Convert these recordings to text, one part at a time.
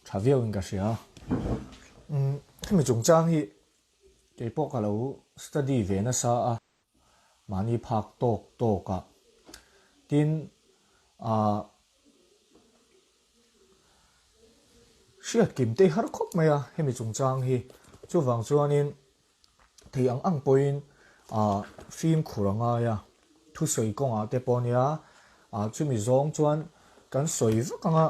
Tha viauin ka hria. Hemi chungchang hi kei pawh ka lo study ve nasa a, mahni phak tawk tawk a. Tin, ah hriat kim te har khawp mai a hemi chungchang hi. Chuvang chuanin thei ang ang pawhin ah fimkhur a ngai a, thusawi kawngah te pawh nia ah chumi zawng chuan kan sawi vak ang a,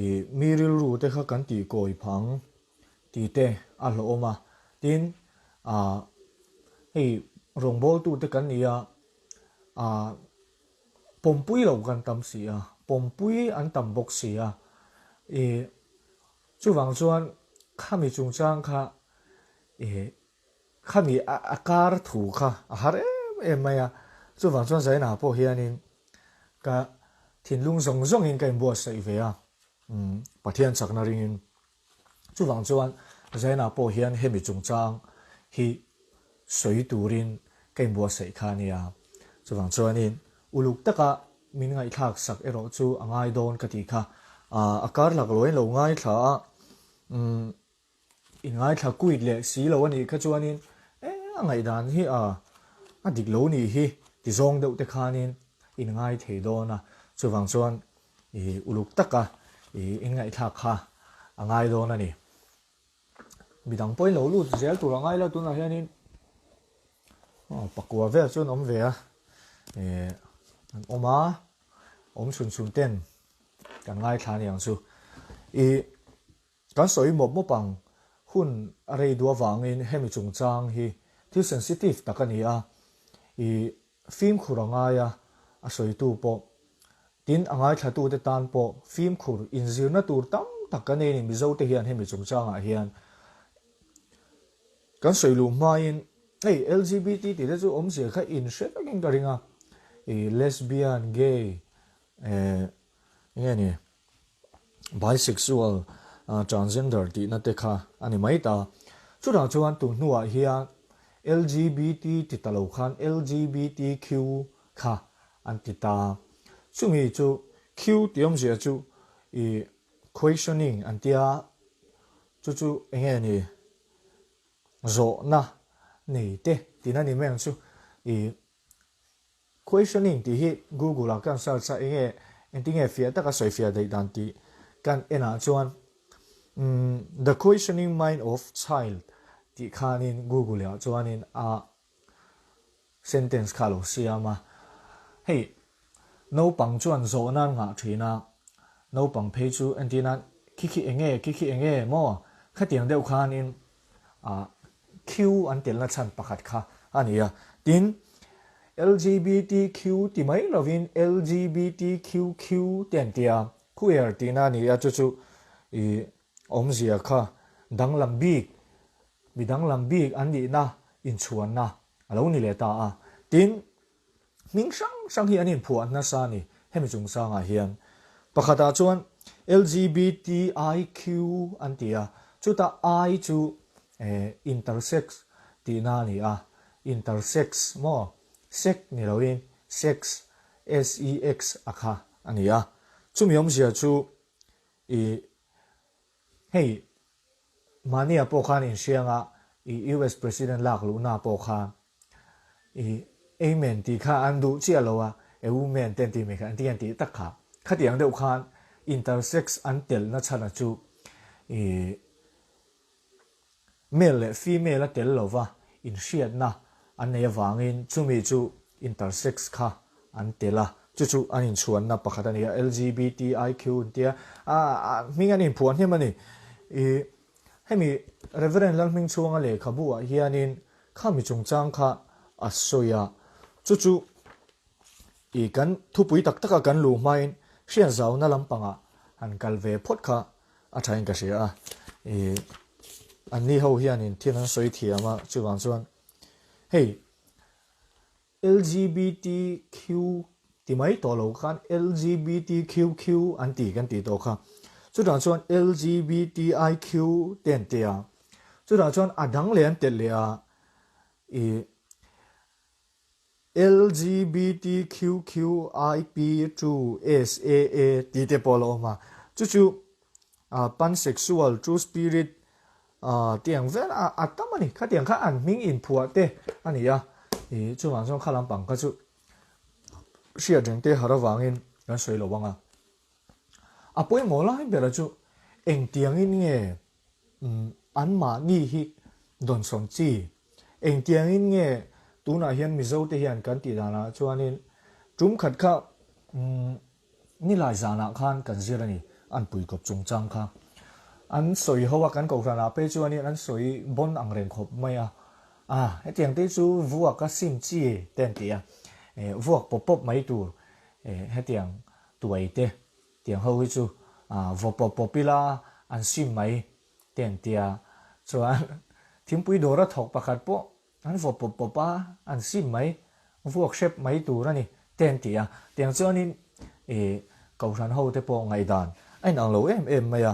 ih mi rilru te kha kan tih kawi phang tih te a hlawhawm a, tin ah hei rawngbawltu te kan ni a, ah pawmpui lo kan tam si a, pawmpui an tam bawk si a, ih chuvang chuan khami chungchang kha Ih, khami a kar thu kha a har em em mai a, chuvang chuan Zaina pawh hianin ka thinlung zawng zawngin ka inbuatsaih ve a, umm Pathian chakna ringin. Chuvang chuan Zaina pawh hian hemi chungchang hi sawi turin ka inbuatsaih kha a nia. Chuvang chuanin uluk taka min ngaihthlak sak erawh chu a ngai dawn ka tih kha. A kar lak lawiin lo ngaithla a, umm I ngaithla kuit leh si lo a nih kha chuanin e a ngaihdan hi a a dik lo nih hi ti zawng deuh te khanin in ngai thei dawn a, chuvang chuan i uluk taka i inngaihthlak kha a ngai dawn a ni. Midang pawhin lo lut zel tur a ngai lo tunah hianin aw pakua vel chu an awm ve a, eh an awm a, awm chhun chhun ten kan ngaithla a ni ang chu. I Kan sawi mawp mawp ang, hun a rei duh avangin hemi chungchang hi thil sensitive tak a ni a, i fimkhur a ngai a, a sawitu pawh, tin a ngaithlatute tan pawh fimkhur inzirna tur tam tak kan nei a ni. Mizote hian hemi chungchangah hian kan sawi luh hmain hei LGBT tih te chu awmzia kha inhre vekin ka ring a, i lesbian, gay, eh enge ni? Bisexual, transgender tihna te kha a ni mai ta. Chutah chuan tun hnuah hian LGBT ti ta lo khan LGBTQ kha an ti ta. Chumi chu Q tih awmzia chu ih questioning an tia, chu chu eng nge ni zawhna nei te tihna ni mai ang chu ih Questioning tih hi Google ah kan search a enge engtinge fiah taka sawi fiah daih dan tih kan en ah chuan umm the questioning mind of child tih khanin Google ah chuanin a sentence kha a lo siam a. Hei naupang chuan zawhna an ngah thin a, naupang phei chu entir nan khi khi enge khi khi enge maw khatiang deuh khanin ah Q an telna chhan pakhat kha a ni a. Tin, LGBTQ ti mai lovin LGBTQQ te an ti a, queer tihna a ni a, chu chu ih awmzia kha danglam bik, mi danglam bik an nihna inchhuanna a lo ni leh ta a. Tin, Hming hrang hrang hi an inphuah nasa a ni hemi chungchangah hian. Pakhatah chuan LGBTIQ an ti a, chuta I chu intersex tihna a ni a, intersex maw, sek ni loin sex, S-E-X, a kha a ni a. Chumi awmzia chu ih hei mahnia pawh khan inhriang a, ih US President lak luhna pawh khan I Amen tih kha an duh chiah lo a, a woman te an tih mai kha engtin nge an tih tak kha. Khatiang deuh khan intersex an telna chhana chu i male leh female a tel lova inhriatna an nei avangin chumi chu intersex kha an tel a, chu chu an inchhuanna pakhat a ni a, LGBTIQ an tia, a hming an inphuah hnem a ni. I Hemi Rev. Lalhmingchhuanga lehkhabu ah hianin khami chungchang kha a sawi a, chu chu i kan thupui tak taka kan luh hmain hriatzauna lampangah han kal ve phawt kha a thain ka hria a, i anni ho hianin thil an sawi thiam a, chuvang chuan hei LGBTQ ti mai tawh lo khan LGBTQQ an ti kan tih tawh kha. Chutah chuan LGBTIQ te an ti a. Chutah chuan a dang leh an telh leh a, ih LGBTQQIP2SAA tih te pawh a lo awm a. Chu chu. Pansexual, True Spirit tih ang vel a tam a ni. Khatiang kha an hming inphuah te a ni a, ih chuvang chuan kha lampang kha chu hriat reng te har avangin kan sawi lo ang a. A pawimawh lai bera chu engtiangin nge anmahni hi dawnsawn chi? Engtiangin nge tunah hian Mizote hian kan tih danah chuanin tum khat kha nilai zanah khan kan zir a ni, an puikawp chungchang kha. An sawi ho a, kan kohhranah phei chuanin an sawi bawn ang reng khawp mai a. A, hetiang te chu vuak a sim chi te an ti a, vuak pawp pawp mai tur hetiang tuai te tiang ho hi chu vaw pawp pawp ila an sim mai te an tia chuan thingpui dawra thawk pakhat pawh an vaw pawp pawp a an sim mai vuak hrep mai tur a ni te an ti a tiang chuanin ih kohhran ho te pawh ngaihdan a inang lo em em mai a.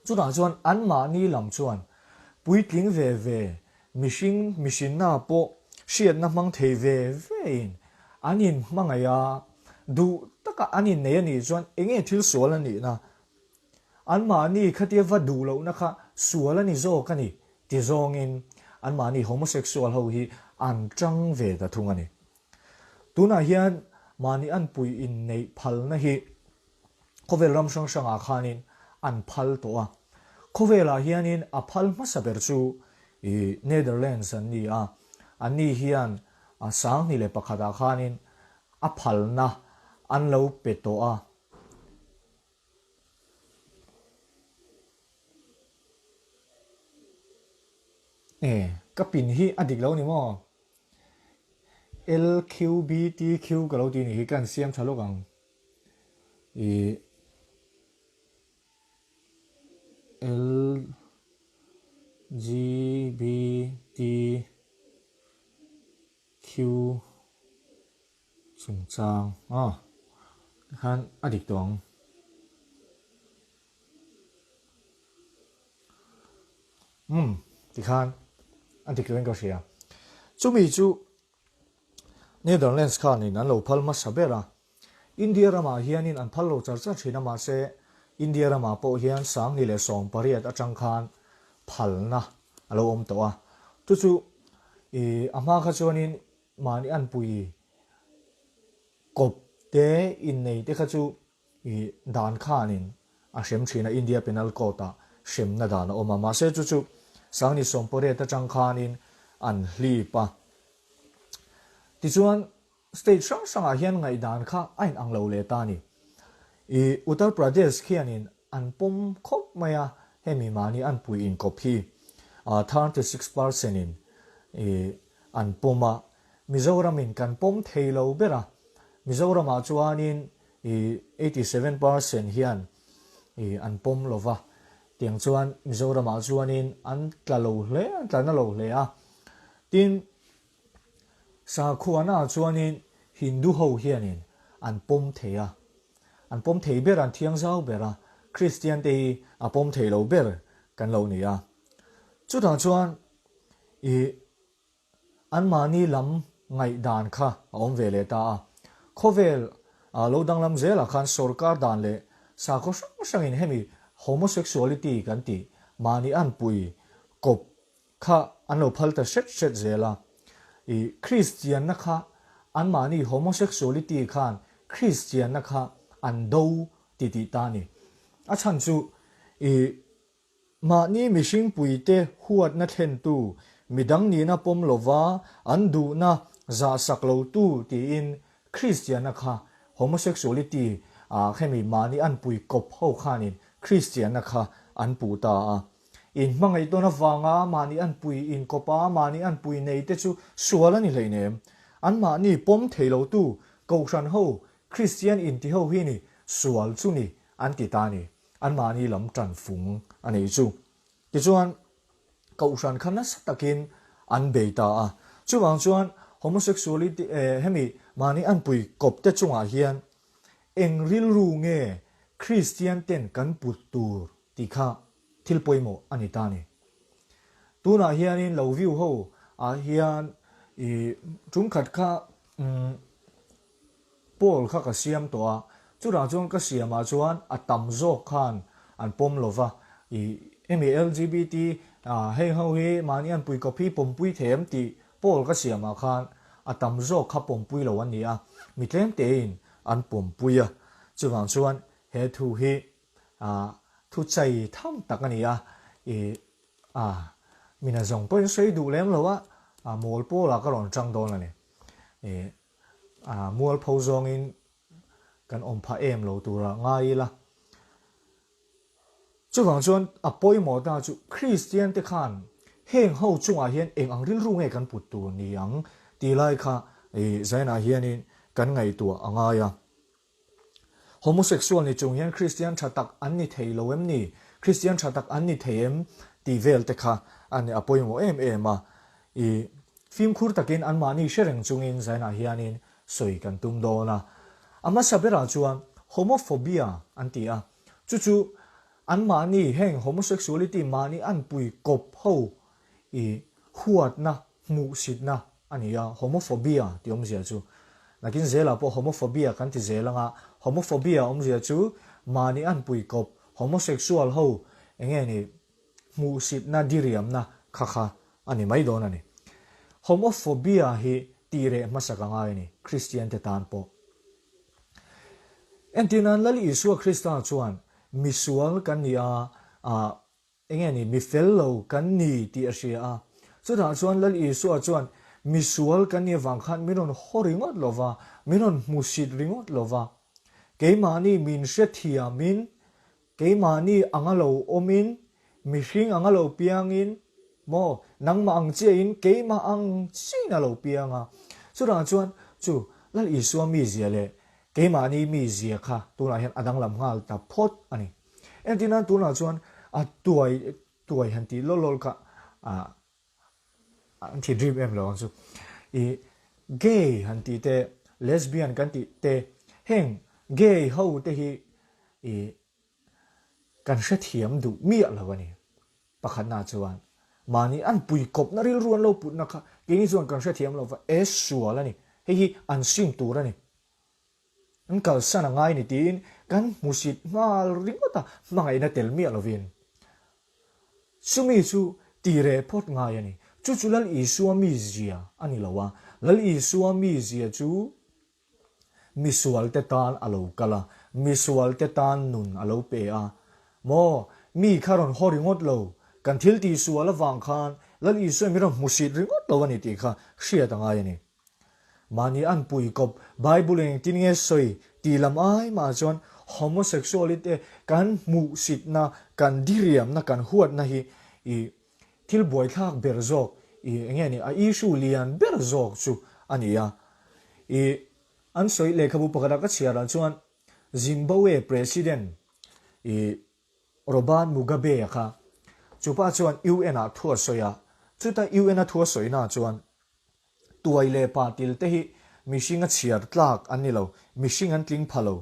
Chutah chuan anmahni lam chuan puitling ve ve, mihring mihrinna pawh hriatna hmang thei ve vein an inhmangaih a, duh taka an innei a nih chuan eng nge thil sual a nihna? Anmahni khatia va duh lohna kha sual a ni zawk a ni ti zawngin anmahni homosexual ho hi an tang ve ta thung a ni. Tunah hian mahni anpui inneih phalna hi Khawvel ram hrang hrangah khanin an phal tawh a. Khawvelah hianin a phal hmasa ber chu i Netherlands an ni a. Anni hian 2001ah khanin a phalna an lo pe tawh a. E, ka pin hi a dik lo ni maw? LQBTQ ka lo ti ni hi ka han siam tha lawk ang. I L G B T Q chungchang a tikhan a dik tawh ang. Umm tikhan a dik tawhin ka hria. Chumi chu Netherlands khanin an lo phal hmasa ber a, India ramah hianin an phal lo char char thin a mahse India ramah pawh hian 2018 atang khan phalna a lo awm tawh a. Chu chu ih a hma kha chuanin mahni anpui kawp te innei te kha chu ih dan khanin a hrem thin a India Penal Code ah hremna dan a awm a mahse chu chu 2018 atang khanin an hlip a. Tichuan State hrang hrangah hian ngaihdan kha a inang lo leh ta a ni. I Uttar Pradesh khianin an pawm khawp mai a, hemi mahni an pui inkawp hi 36 percent in i an pawm a, Mizoramin kan pawm thei lo ber a, Mizoramah chuanin i 87 percent hian i an pawm lo va, tiang chuan Mizoramah chuanin an tla lo hle, an tla na lo hle a. Tin, Sakhuana chuanin Hindu ho hianin an pawm thei a, an pawm thei ber, an thiang zau ber a, Kristian te hi a pawm thei lo ber kan lo ni a. Chutah chuan i anmahni lam ngaihdan kha a awm ve leh ta a. Khawvel lo danglam zelah khan sorkar dan leh sakhaw hrang hrangin hemi homosexuality kan tih mahni anpui kawp kha an lo phal ta hret hret zel a, i Kristianna kha anmahni homosexuality khan Kristianna kha an do ti tih ta a ni. A chhan chu i mahni mihringpuite huatna thlentu, midang nihna pawm lova an duhna zahsak lotu tiin Kristianna kha homosexuality ah hemi mahni anpui kawp ho khanin Kristianna kha an puh ta a. In hmangaih tawn avanga mahni anpui inkawp a, mahni anpui nei te chu sual a ni hleinem. Anmahni pawm thei lotu Kohhran ho, Kristian inti ho hi ni sual chu ni an ti ta ni. Anmahni lam tan fung a nei chu. Tichuan, Kohhran kha nasa takin an bei ta a. Chuvang chuan homosexuality hemi mahni anpui kawp te chungah hian eng rilru nge Kristian ten kan put tur tih kha thil pawimawh a ni ta a ni. Tunah hianin lo view ho ah hian i tum khat kha umm poll kha ka siam tawh a, chutah chuan ka siam ah chuan a tam zawk khan an pawm lo va, ih hemi LGBT heng ho hi mahni an pui kawp hi pawmpui thei em tih poll ka siamah khan a tam zawk kha pawmpui lo an ni a, mi tlem tein an pawmpui a. Chuvang chuan he thu hi thu chai tham tak a ni a, ih mina zawng pawhin sawi duh lem lo a, mawl pawlah ka rawn tang dawn a ni. Ih mualpho zawngin kan awm phah em lo tura ngai ila. Chuvang chuan a pawimawh ta chu Kristian te khan heng ho chungah hian eng ang rilru nge kan put tur ni ang tih lai kha Zainah hianin kan ngaihtuah a ngai a. Homosexual ni chung hian Kristian tha tak an ni thei lo em ni? Kristian tha tak an ni thei em? tih vel te kha a ni a pawimawh em em a. I fimkhur takin anmahni hre reng chungin Zainah hianin sawi kan tum dawn a. A hmasa berah chuan homophobia an ti a, chu chu anmahni heng homosexuality mahni an pui kawp ho i huatna, hmuhsitna a ni a, homophobia tih awmzia chu. Nakin zelah pawh homophobia kan ti zel anga, homophobia awmzia chu mahni an pui kawp homosexual ho enge ni hmuhsitna diriamna kha kha a ni mai dawn a ni. Homophobia hi tih reh hmasak a ngai a ni, Kristian te tan pawh. Entir nan Lal Isua Krista chuan misual kan ni a, ah, enge ni, mi fel lo kan ni tih a hria a. Chutah chuan Lal Isua chuan misual kan nih avang khan min rawn haw ringawt lo va, min rawn hmusit ringawt lo va. Keimahni min hrethiamin Keimahni anga lo awmin, mihring anga lo piangin, maw, nangmah ang chiahin keimah ang chiin a lo piang a. Chutah chuan chu Lal Isua mizia leh keimahni mizia kha tunah hian a danglam nghal ta phawt a ni. Entir nan tunah chuan a tuai tuai han tih lawlh lawlh kha ah an thi dream em lo ang chu. I gay han tih te, lesbian kan tih te, heng gay ho te hi i kan hrethiam duh miah lo a ni. Pakhatna chuan mahni an pui kawpna rilru an lo putna kha keini chuan kan hrethiam lo va, e sual a ni, hei hi an sim tur a ni. An kalsan a ngai ni tiin kan hmusit nghal ringawt a, hmangaihna tel miah lovin. Chumi chu ti reh phawt ngai a ni. Chu chu Lal Isua mizia a ni lo a, Lal Isua mizia chu misualte tan a lo kal a, misualte tan nun a lo pe a. Maw, mi kha rawn haw ringawt lo, kan thil tihsual avang khan Lal Isua min rawn hmusit ringawt lo a ni tih kha hriat a ngai a ni. Mahni an pui kawp Bible engtin nge sawi tih lam ai mah chuan homosexuality kan hmuhsitna, kan diriamna, kan huatna hi i thil buaithlak ber zawk i enge ni a issue lian ber zawk chu a ni a. I an sawi lehkhabu pakhatah ka chhiar ah chuan Zimbabwe President i Robert Mugabe-a kha chupa chuan UN ah thu a sawi a, chuta UN a thu a sawina chuan Tuai leh patil te hi mihring a chhiar tlak an ni lo, mihring an tling pha lo.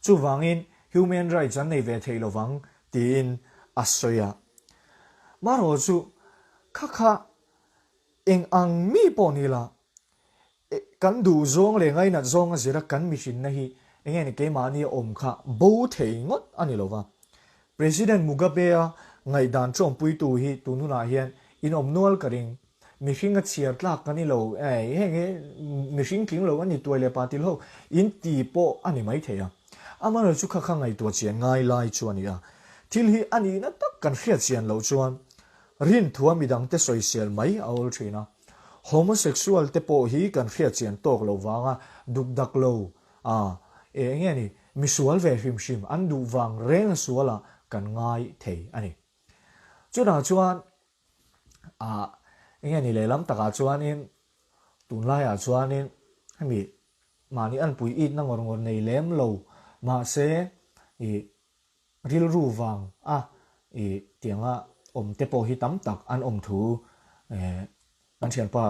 Chuvangin human rights an nei ve thei lovang tiin a sawi a. Marawh chu kha kha eng ang mi pawh ni la, kan duh zawng leh ngainat zawng a zira kan mihrinna hi enge ni keimahni a awm kha bo thei ngawt a ni lova. President Mugabe-a ngaihdan tawmpuitu hi tun hunah hian in awm nual ka ring. Mihring a chhiar tlak ka ni lo eh, heng hi mihring tling lo a ni tuai leh pa til ho in ti pawh a ni mai thei a. Amaherawhchu chu kha kha ngaihtuah chian ngai lai chu a ni a. Thil hi a nihna tak kan hriat chian loh chuan rinthua midangte sawisel mai a awl thin a. Homosexual te pawh hi kan hriat chian tawk loh vanga dukdak lo a eh enge ni misual ve hrim hrim an duh vang reng a sualah kan ngai thei a ni. Chutah chuan ah enge ni lehlam takah chuanin tunlaiah chuanin hemi mahni anpui itna ngawr ngawr nei lem lo mahse ih rilru vang a ih tianga awm te pawh hi tam tak an awm thu eh kan thianpa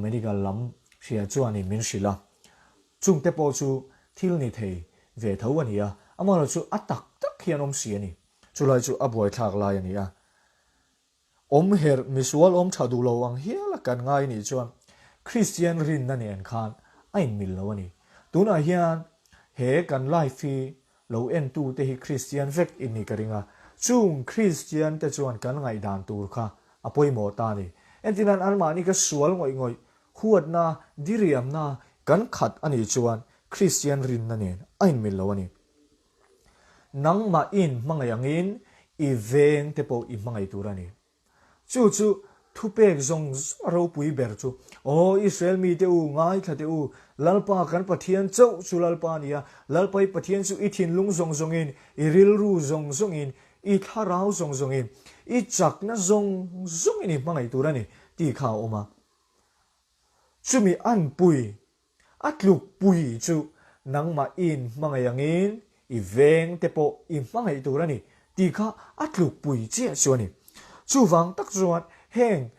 medical lam hria chuanin min hrilh a chungte pawh chu thil ni thei ve tho a ni a amaherawhchu a tak tak hi an awm si a ni chulai chu a buaithlak lai a ni a. Awm herh, misual awm tha duh lo ang hial a kan ngai nih chuan Kristian rinna nen khan a inmil lo a ni. Tunah hian he kan life hi lo entu te hi Kristian vek in nih ka ring a. Chung Kristian te chuan kan ngaihdan tur kha a pawimawh ta a ni. Entirnan anmahni ka sual ngawih ngawih, huatna, diriamna kan khat a nih chuan Kristian rinna nen a inmil lo a ni. Nangmah in hmangaih angin i veng te pawh i hmangaih tur a ni. Chu chu thupek zawng zawng a ropui ber chu, Aw Israel mite u, ngaithla teh u, Lalpa kan Pathian chauh chu Lalpa a ni a, Lalpa i Pathian chu i thinlung zawng zawngin, i rilru zawng zawngin, i thlarau zawng zawngin, i chakna zawng zawngin i hmangaih tur a ni, tih kha a awm a. Chumi anpui A tlukpui chu nangmah i inhmangaih angin i veng te pawh i hmangaih tur a ni tih kha a tlukpui chiah chu a ni. Chuvang tak chuan heng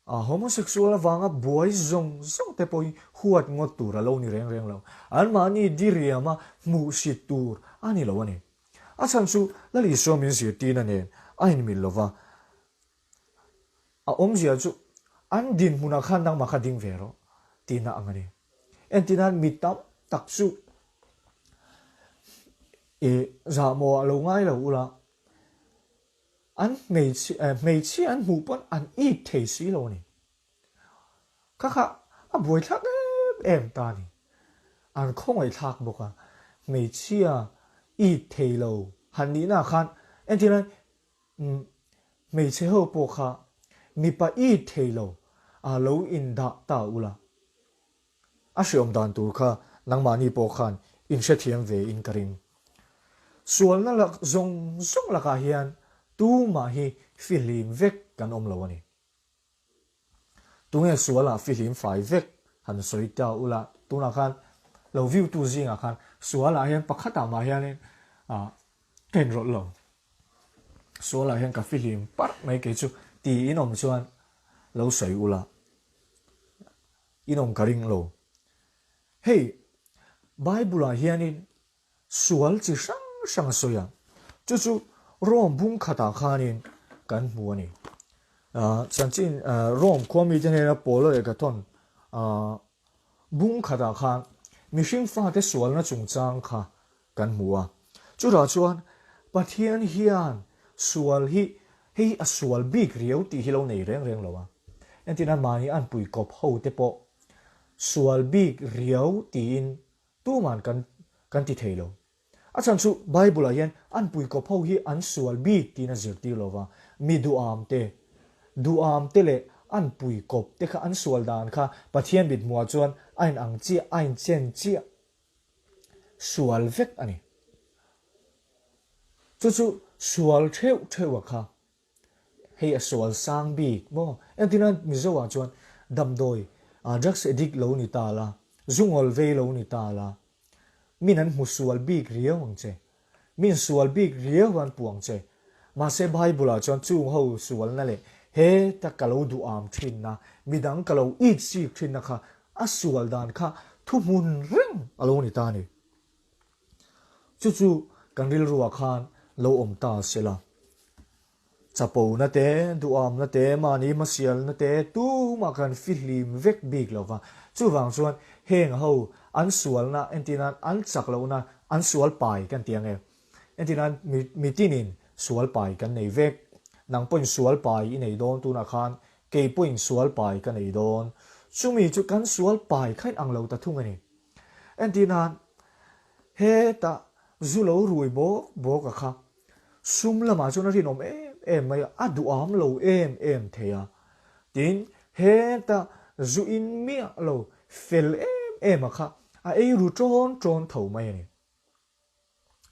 homosexual avanga buai zawng zawng te pawh hi huat ngawt tur a lo ni reng reng lo. Anmahni diriama hmuhsit tur a ni lo a ni. A chhan chu Lal Isua min zirtirna nen a inmil lo va. A awmzia chu an dinhmunah khan nangmah kha ding ve rawh tihna ang a ni. Entirnan mi tam tak chu i zahmawh ah lo ngai lo ula, an hmeichhia an hmuh pawn an it thei si lo a ni. Kha kha a buaithlak em em ta a ni. An khawngaihthlak bawk a, hmeichhia it thei lo han nihna ah khan entirnan Hmeichhe ho pawh kha mipa it thei lo a lo indah ta ula. A hreawm dan tur kha nangmahni pawh khan in hrethiam ve in ka ring. Sualna lak zawng zawng lakah hian tumah hi fihlim vek kan awm lo a ni. Tunge sualah fihlim fai vek han sawi ta ula, tunah khan lo view tu zingah khan sualah hian pakhatah mah hianin ah ka inrawlh lo. Sualah hian ka fihlim parh mai kei chu tiin awm chuan lo sawi ula, in awm ka ring lo. Hei Bible ah hianin Sual chi hrang hrang a sawi a, chu chu Rome bung khatah khanin kan hmu a ni. Chanchin Rome khua mite hnena Paula lehkha thawn bung khatah khan mihring fate sualna chungchang kha kan hmu a. Chutah chuan Pathian hian sual hi hei a sual bik riau tih hi lo nei reng reng lo a. Entirna mahni anpui kawp hote pawh sual bik riau tiin Tuman kan kan ti thei lo. A chhan chu Bible ah hian an puikawp ho hi an sual bik tiin a zirtir lo va, mi duham te, duham te leh an puikawp te kha an sual dan kha Pathian mithmuah chuan a in ang chiah, a in chen chiah sual vek a ni. Chu chu sual theuh theuh a kha Hei a sual sang bik maw? Entirna Mizo ah chuan damdawi drugs addict lo ni ta la, zu ngawl vei lo ni ta la, min an hmu sual bik riau ang che, min sual bik riau an puh ang che. Mahse Bible ah chuan chung ho sualna leh heta ka lo duham thinna, midang ka lo it sik thinna kha a sual dan kha thuhmun reng a lo ni ta a ni. Chu chu kan rilruah khan lo awm ta se la. Chapona te, duhamna te, mahni hmasialna te tumah kan fihlim vek bik lo va. Chuvang chuan heng ho an sualna entir nan an chak lohna an sual pai kan ti ang e. Entir nan mitinin sual pai kan nei vek. Nang pawhin sual pai i nei dawn tunah khan kei pawhin sual pai ka nei dawn. Chumi chu kan sual pai kha in ang lo ta thung a ni. Entir nan, hetah zu lo rui bawk bawk a kha, sum lamah chuan a rinawm em em mai a, a duham lo em em thei a. Tin, hetah zu in miah lo fel em em a kha, a ei ru ṭawn ṭawn tho mai a ni.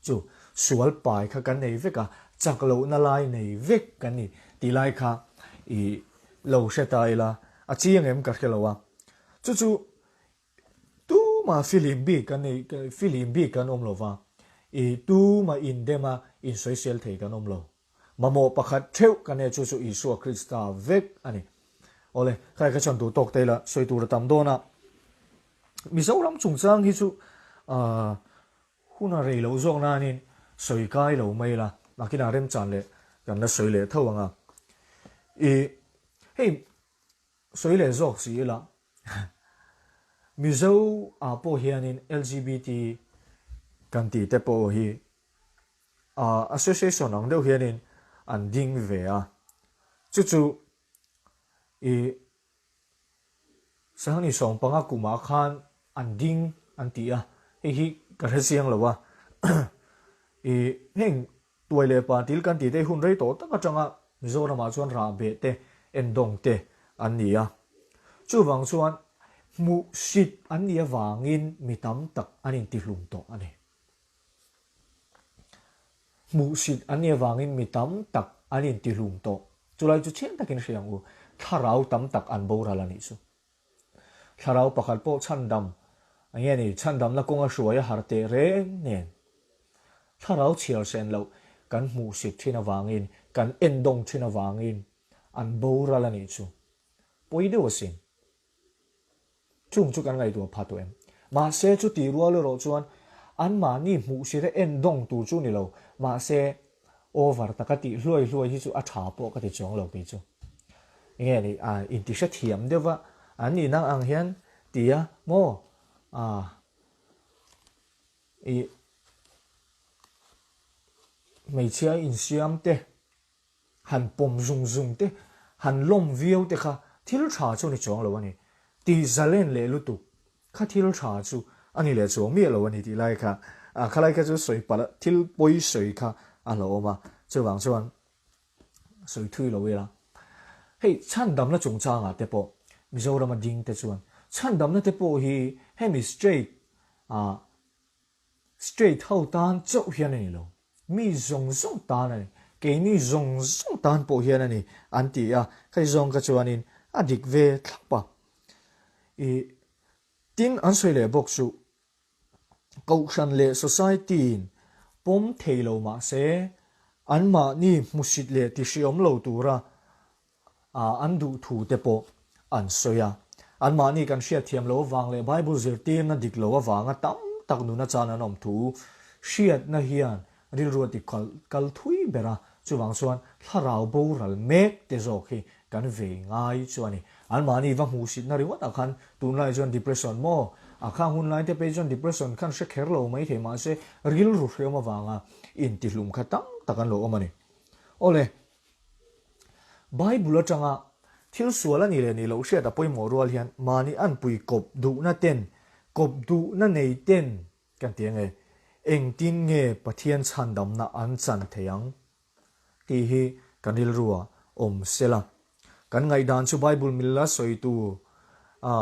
Chu sual pai kha kan nei vek a, chak lohna lai nei vek kan ni tih lai kha i lo hre ta ila, a chiang em ka hre lo a. Chu chu Tumah filim bik kan nei, filim bik kan awm lo va, i tumah indem a insawisel thei kan awm lo. Mamawh pakhat theuh kan nei chu chu Isua Krista vek a ni. Awle, khai kha chuan duh tawk te ila sawi tur a tam dawn a. Mizoram chungchang hi chu hun a rei loh zawk nanin sawi kai lo mai ila, nakinah remchan leh kan la sawi leh tho ang a. I hei Sawi leh zawk si ila, Mizo ah pawh hianin LGBT kan tih te pawh hi association ang deuh hianin an ding ve a. Chu chu i Sanghni 15 kumah khan an ding an ti a, hei hi ka hre chiang lo a. I heng tuai leh pa til kan tih te hi hun rei tawh tak atanga Mizoramah chuan rahbeh te, endawng te an ni a. Chuvang chuan hmuhsit an nih avangin mi tam tak an intihlum tawh a ni. Hmuhsit an nih avangin mi tam tak an intihlum tawh. Chulai chu chiang takin hria ang u, thlarau tam tak an boral a nih chu. Thlarau pakhat pawh chhandam a nge ni, chhandamna kawnga hruai a har teh reng nen. Thlarau chhiar sen loh kan hmuhsit thin avangin, kan endawng thin avangin an boral a nih chu. Pawi deuh asin. Chung chu kan ngaihtuah pha tawh em? Mahse chuti rual erawh chuan anmahni hmuhsira en dawng tur chu ni lo, mahse over taka tih hluai hluai hi chu a tha pawh ka ti chuang lo kei chu. Enge ni a inti hrethiam deuh va, an nih nang ang hian ti a maw a ih hmeichhia insiam te Han pawm zung zung te, han lawm viau te kha thil tha chu a ni chuang lo a ni. Ti zalen leh lutuk kha thil tha chu a ni leh chuang miah lo a ni tih lai kha, khalai kha chu sawi palh a, thil pawi sawi kha a hlauhawm a, chuvang chuan sawi thui lo ila. Hei chhandamna chungchangah te pawh Mizorama ding te chuan chhandamna te pawh hi hemi straight ah Straight ho tan chauh hian a ni lo, mi zawng zawng tan a ni, keini zawng zawng tan pawh hian a ni an ti a, hei zawng ka chuanin a dik ve thlap a. I tin an sawi leh bawk chu Kohhran leh Society-in pawm thei lo mah se anmahni hmusit leh tihriawm lo tura an duh thu te pawh an sawi a. Anmahni kan hriatthiam loh avang leh Bible zirtirna dik loh avanga tam tak nuna chan an awm thu hriatna hian rilru a ti kal thui ber a, chuvang chuan thlarau boral mek te zawk hi kan vei ngai chu a ni. Anmahni va hmuhsitna ringawtah khan tunlai chuan depression maw? A khang hun lai te phei chuan depression khan hre kher lo mai thei mahse rilru hreawm avanga intihlum kha tam tak an lo awm a ni. Awle. Bible atanga thil sual a nih leh nih loh hriat a pawimawh rual hian mahni anpui kawp duhna ten, kawp duhna nei ten kan ti ange, engtin nge Pathian chhandamna an chan thei ang tih hi kan rilru ah awm sela. Kan ngaihdan chu Bible mila sawi tur a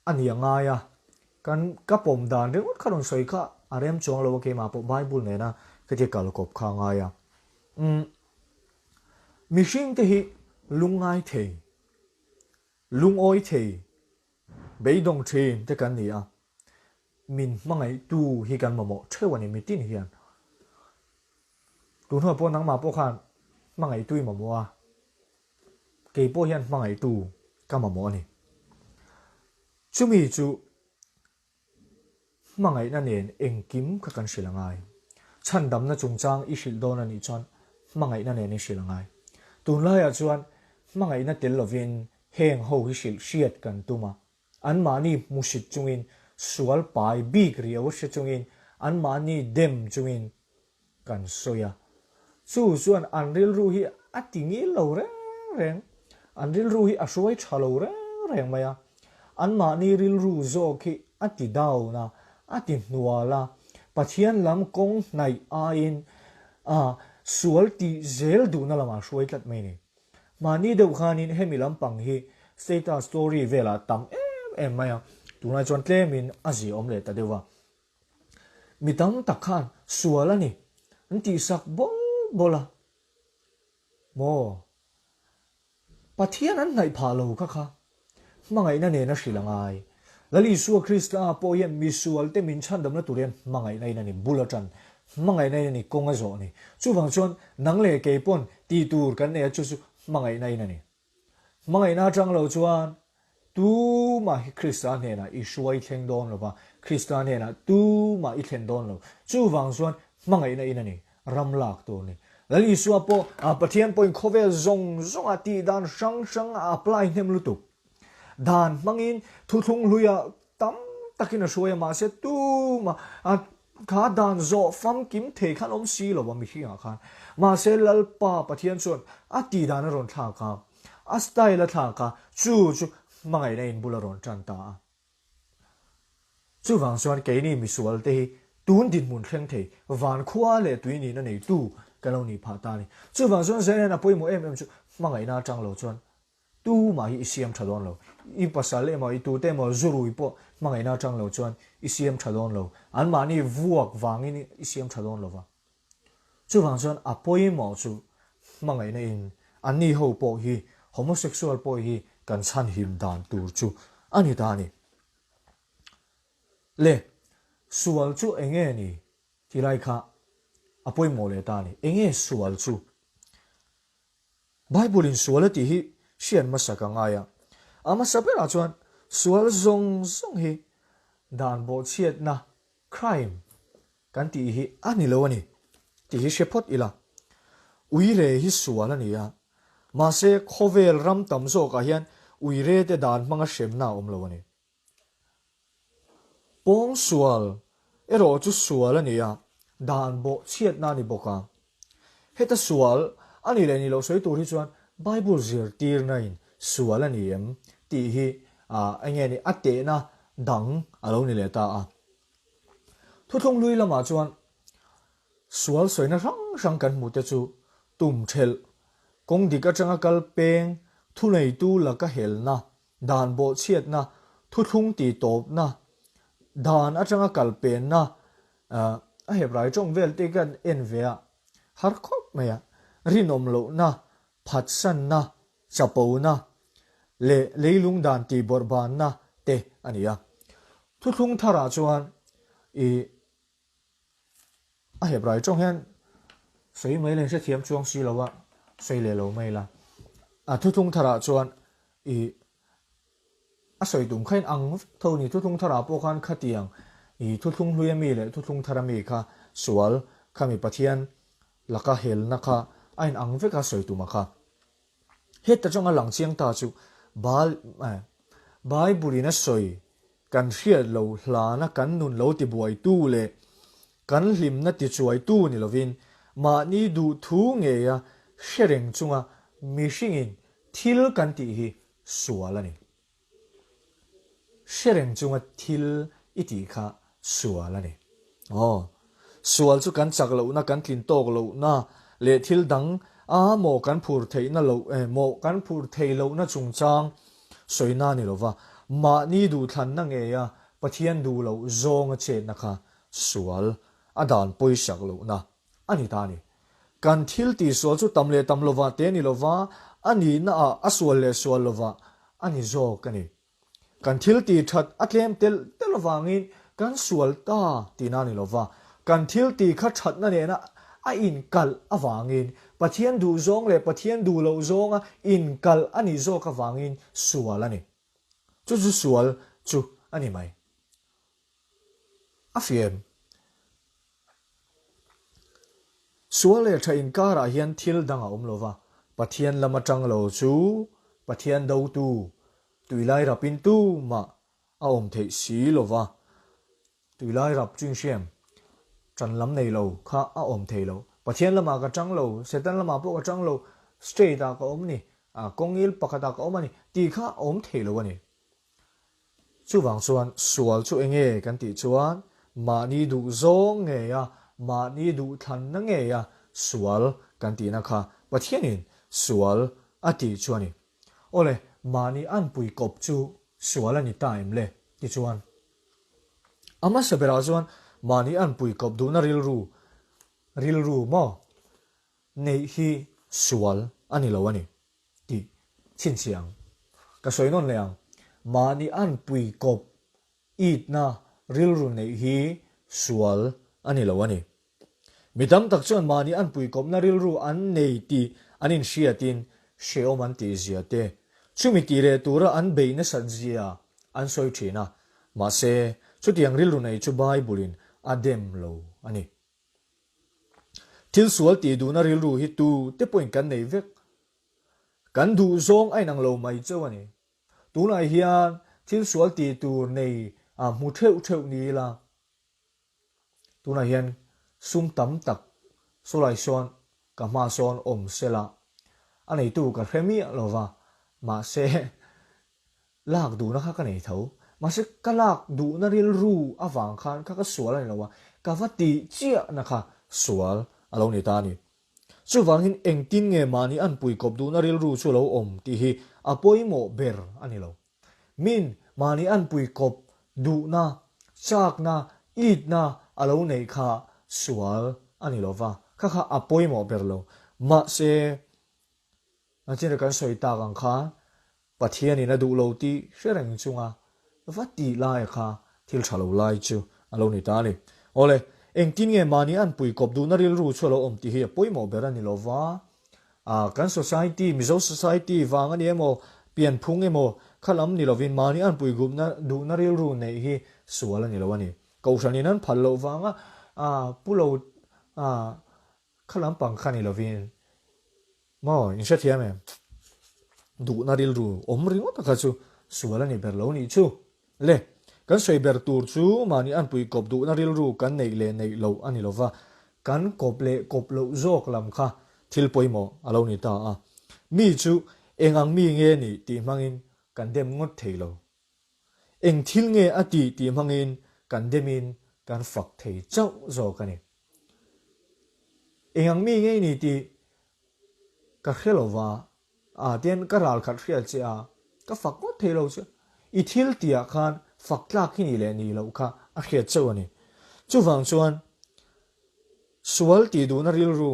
A ni a ngai a, kan ka pawm dan ringawt kha rawn sawi kha a rem chuang lo a keimah pawh Bible nena khatia kal kawp kha a ngai a. Umm mihring te hi lungngai thei, lungawi thei, beidawng thin te kan ni a, min hmangaihtu hi kan mamawh theuh a ni mitin hian. Tun hnuah pawh nangmah pawh khan hmangaihtu i mamawh a. Kei pawh hian hmangaihtu ka mamawh a ni. Chumi chu hmangaihna nen engkim kha kan hrilh a ngai. Chhandamna chungchang i hrilh dawn a nih chuan hmangaihna nen i hrilh a ngai. Tunlaiah chuan hmangaihna tel lovin heng ho hi hrilh hriat kan tum a. Anmahni hmusit chungin, sual pai bik riau hre chungin, anmahni dem chungin kan sawi a. Chu chuan an rilru hi a ti ngil lo reng reng, an rilru hi a hruai tha lo reng reng mai a. Anmahni rilru zawk hi a ti down a, a ti hnual a, Pathian lam kawng hnaih aiin a sual tih zel duhna lamah a hruai tlat mai a ni. Mahni deuh khanin hemi lampang hi status story velah tam em em mai a, tunlai chuan tlemin a ziaawm leh ta deuh a. Mi tam tak khan sual a ni an tihsak bawl bawl a maw? Pathian an hnaih phah lo kha kha hmangaihna nena hrilh a ngai. Lal Isua Krista pawh hian misualte min chhandamna tur hian hmangaihna in a ni, bul atan hmangaihna in a ni, kawng a zawh a ni. Chuvang chuan nang leh kei pawn tih tur kan nei a chu chu hmangaihna in a ni. Hmangaihna atang lo chuan tumah hi Krista hnenah i hruai thleng dawn lo va, Krista hnenah tumah i thlen dawn lo. Chuvang chuan hmangaihna in a ni, ram lak tur a ni. Lal Isua pawh Pathian pawhin khawvel zawng zawngah tih dan hrang hrang a apply hnem lutuk. Dan hmangin thuthlung hluiah tam takin a hruai a, mahse tumah a. Kha dan zawh famkim thei khan awm si lo a mihringah khan. Mahse Lalpa Pathian chuan a tih dan a rawn thlak a, a style a thlak a, chu chu hmangaihna in bul a rawn tan ta a. Chuvang chuan keini misual te hi tun dinhmun thleng thei van khua leh tui nihna neitu kan lo nih phah ta a ni. Chuvang chuan Zairen a pawimawh em em chu hmangaihna atang lo chuan Tumah hi i siam tha dawn lo. I pasal emaw, i tute emaw zurui pawh hmangaihna atang lo chuan i siam tha dawn lo. Anmahni vuak vangin i siam tha dawn lo va. Chuvang chuan a pawimawh chu hmangaihna in anni ho pawh hi homosexual pawh hi kan chhanhim dan tur chu a ni ta a ni. Le, sual chu enge ni ti lai kha a pawimawh leh ta a ni. Enge sual chu? Bible in sual a tih hi hriat hmasa ka ngai a. A hmasa berah chuan sual zawng zawng hi dan bawhchhiatna, crime, kan tih hi a ni lo a ni tih hi hre phawt ila. Uire hi sual a ni a, mahse khawvel ram tam zawkah hian uire te dan hmanga hremna a awm lo a ni. Pawng sual erawh chu sual a ni a, dan bawh chhiatna a ni bawk a. Heta sual a nih leh nih loh sawi tur hi chuan Bible zirtirna in sual a ni em tih hi eng nge ni a tehna dang a lo ni leh ta a. Thuthlung hlui lamah chuan sual sawina hrang hrang kan hmuh te chu tum thelh, kawng dik atanga kal peng, thuneitu laka helna, Dan bawhchhiatna, thuthlung tihtawpna, dan atanga kalpenna, a Hebrai tawng vel te kan en ve a, har khawp mai a, rinawm lohna, phatsanna, chapona leh leilung dan tihbawrhbanna te a ni a. Thuthlung tharah chuan i A Hebrai tawng hian sawi mai la hrethiam chuang si lo a, sawi leh lo mai la. A thuthlung tharah chuan i a sawi tum kha in ang vek tho a ni. Thuthlung tharah pawh khan khatiang i thuthlung hlui ami leh thuthlung thar ami kha sual khami Pathian laka helna kha a in ang vek a sawi tum a kha. Heta changa lang chiang ta chu Baal Bible in a sawi kan hriat lo hlana kan nun lo tibuaitu leh kan hlimna tichuaitu ni lovin mahni duhthu ngeia hre reng chunga mihringin thil kan tih hi sual a ni. Hre reng chunga thil i tih kha sual a ni. Aw, sual chu kan chak lohna, kan tlin tawk lohna leh thil dang a mawh kan phur theihna loh eh mawh kan phur thei lohna chungchang sawina a ni lova, mahni duhthlanna ngeia Pathian duh loh zawnga chetna kha sual a dan pawisak lohna a ni ta a ni. Kan thil tihsual chu tam leh tam lovah te ni lova, a nihna ah a sual leh sual lovah a ni zawk a ni. Kan thil tih that a tlem tel tel avangin kan sual ta tihna a ni lova, kan thil tih kha thatna nena a inkalh avangin, Pathian duh zawng leh Pathian duh loh zawnga inkalh a nih zawk avangin sual a ni. Chu chu sual chu a ni mai. A fiam. Sual leh tha inkarah hian thil dang a awm lo va, Pathian lam atang lo chu Pathian dotu, tuilai rapin tumah a awm theih si lo va, tuilai rap chu inhriam tan lam nei lo kha a awm thei lo. Pathian lamah ka tang lo, Satan lamah pawh ka tang lo, straight ah ka awm ni, kawngil pakhatah ka awm a ni tih kha a awm thei lo a ni. Chuvang chuan sual chu enge kan tih chuan mahni duh zawng ngeia, mahni duh thlanna ngeia sual kan tihna kha Pathianin sual a tih chu a ni. Awle, mahni anpui kawp chu sual a ni ta em le? Tichuan, a hmasa berah chuan mahni anpui kawp duhna rilru, rilru maw, neih hi sual a ni lo a ni. Tih chhinchhiah ang. Ka sawi nawn leh ang. Mahni anpui kawp itna rilru neih hi sual a ni lo a ni. Mi tam tak chuan mahni anpui kawpna rilru an nei tih an inhriatin hrehawm an tih zia te, chumi tih leh tura an beih nasat zia an sawi thin a. Mahse, chutiang rilru nei chu Bible-in a dem lo a ni. Thil sual tih duhna rilru hi tu te pawhin kan nei vek. Kan duh zawng a inang lo mai chauh a ni. Tunah hian thil sual tih tur nei a hmu theuh theuh ni ila. Tunah hian sum tam tak sawlai sawn ka hma sawn awm sela, a neitu ka hre miah lo va, mahse lak duhna kha ka nei tho. Mahse ka lak duhna rilru avang khan kha ka sual a ni lo a, ka va tih chiahna kha sual a lo ni ta a ni. Chuvangin engtin nge mahni an pui kawp duhna rilru chu lo awm tih hi a pawimawh ber a ni lo. Min mahni an pui kawp duhna, chakna, itna a lo neih kha sual a ni lo va, kha kha a pawimawh ber lo. Mahse, nachina kan sawi tak ang kha Pathianin a duh lo tih hre reng chunga va tih laia kha thil tha lo lai chu a lo ni ta a ni. Awle, engtin nge mahni an pui kawp duhna rilru chu a lo awm tih hi a pawimawh ber a ni lo va. A, kan society, Mizo society vang a ni emaw, pianphung emaw kha lam ni lovin mahni an pui gupna duhna rilru neih hi sual a ni lo a ni. Kohhranin an phal loh vanga a pu lo a kha lampang kha ni lovin Maw, in hrethiam em? Duhna rilru awm ringawt a kha chu sual a ni ber lo nih chu. Le, kan sawi ber tur chu mahni anpui kawp duhna rilru kan neih leh neih loh a ni lova, kan kawp leh kawp loh zawk lam kha thil pawimawh a lo ni ta a. Mi chu eng ang mi nge nih tih hmangin kan dem ngawt thei lo. Eng thil nge a tih tih hmangin kan demin kan fak thei chauh zawk a ni. Eng ang mi nge i ni tih ka hre lo va, a tian ka ral khat hriat che a, ka fak ngawt thei lo che. I thil tihah khan fak tlak hi nih leh nih loh kha a hriat chauh a ni. Chuvang chuan sual tih duhna rilru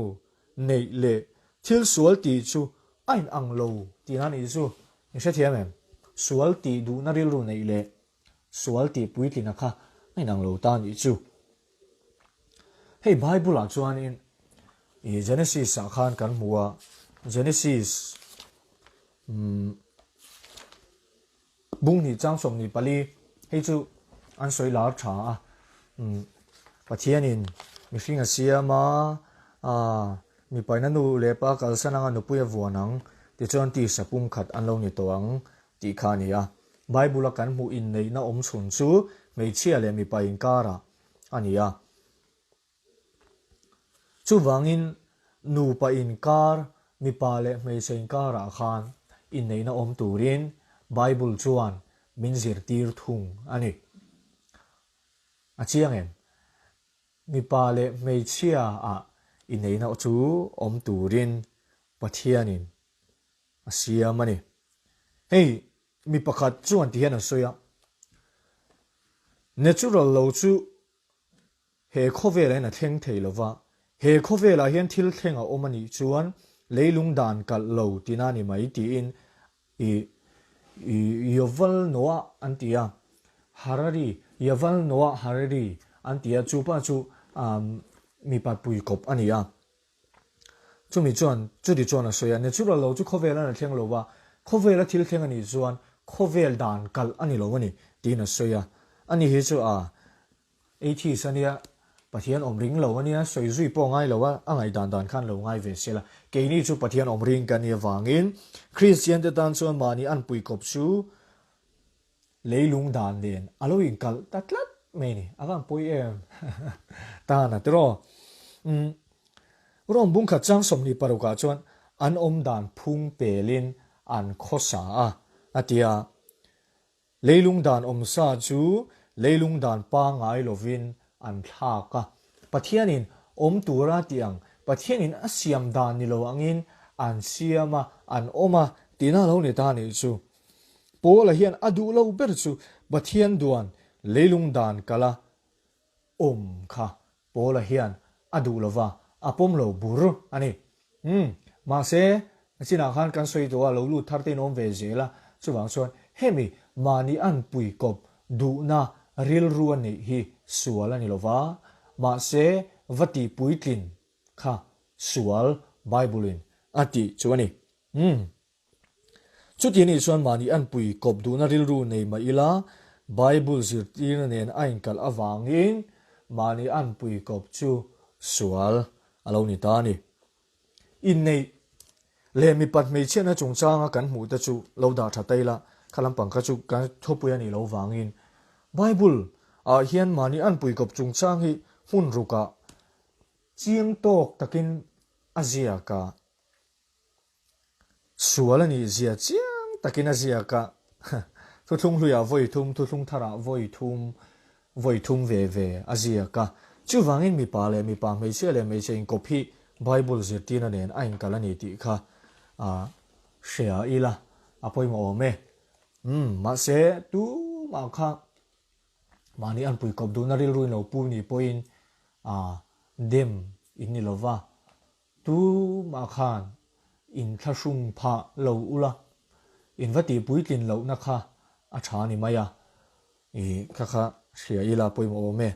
neih leh thil sual tih chu a inang lo tihna a nih chu. I hrethiam em? Sual tih duhna rilru neih leh sual tih puitlina kha a inang lo ta a nih chu. Hei Bible ah chuanin i Genesis ah khan kan hmu a, Genesis umm bung hnih chang 24 hei chu an sawi lar tha a, umm Pathianin mihring a siam a, ah mipaina nu leh pa kalsan anga nupui a vuan ang tichuan tisa pumkhat an lo ni tawh ang tih kha a ni a. Bible a kan hmuh inneihna awm chhun chu hmeichhia leh mipa inkarah a ni a. Chuvangin nupa inkar, mipa leh hmeichhe inkarah khan inneihna awm turin Bible chuan min zirtir thung a ni. A chiang em? Mipa leh hmeichhia ah inneihna chu awm turin Pathianin a siam a ni. Hei mi pakhat chuan ti hian an sawi a, Natural lo chu he khawvelah hian a thleng thei lo va, he khawvelah hian thil thleng a awm a nih chuan leilung dan kalh lo tina ni mai tiin i Yuval Noah an ti a, Harari, Yuval Noah Harari an ti a, chu pa chu mipa puikawp a ni a. Chumi chuan chuti chuan a sawi a, natural lo chu khawvel a thleng lo va, khawvela thil thleng a nih chuan khawvel dan kalh a ni lo a ni tiin a sawi a. Ani hi chu a atheist a nia, Pathian awm ring lo a nia, sawi zui pawh a ngai lo a, a ngaihdan dan khan lo ngai ve se la. Keini chu Pathian awm ring kan nih avangin Kristian te tan chuan mahni anpui kawp chu Leilung dan nen a lo inkalh ta tlat mai ni. A van pawi em? Tan a tiraw? Umm, Rome bungkhat chang 26 ah chuan an awm dan phung pelin an khawsa a, a ti a. Leilung dan awmsa chu leilung dan pangngai lovin an thlak a. Pathianin awm tura tih ang, Pathianin a siam dan ni lo angin an siam a, an awm a, tihna a lo ni ta nih chu. Paula hian a duh lo ber chu Pathian duan leilung dan kala awm kha Paula hian a duh lo va, a pawm lo bur a ni. Umm, mahse, chinah khan kan sawi tawh a, lo lut thar te in awm ve zel a, chuvang chuan hemi mahni an pui kawp duhna rilru a neih hi sual a ni lo va, mahse va tih puitlin kha sual Bible in a tih chu a ni. Umm. Chuti anih chuan mahni anpui kawp duhna rilru nei mah ila, Bible zirtirna nen a inkalh avangin mahni anpui kawp chu sual a lo ni ta a ni. Inneih leh mipat hmeichhiatna chungchanga kan hmuh te chu lo dah tha ta ila, kha lampang kha chu kan thupui a nih loh vangin Bible ah hian mahni anpui kawp chungchang hi hmun rukah chiang tawk takin a ziak a. Sual a nih zia chiang takin a ziak a, thuthlung hluiah vawi thum, thuthlung tharah vawi thum, vawi thum ve ve a ziak a. Chuvangin mipa leh mipa, hmeichhia leh hmeichhe inkawp hi Bible zirtirna nen a inkal a ni tih kha a hria ila a pawimawh awm e. Umm, mahse tumah kha mahni anpui kawp duhna rilru in lo pu ni pawhin a dem in ni lova, Tumah khan inthlahrung phah lo ula, in va tih puitlin lohna kha a tha ni mai a, i kha kha hria ila pawimawh awm e.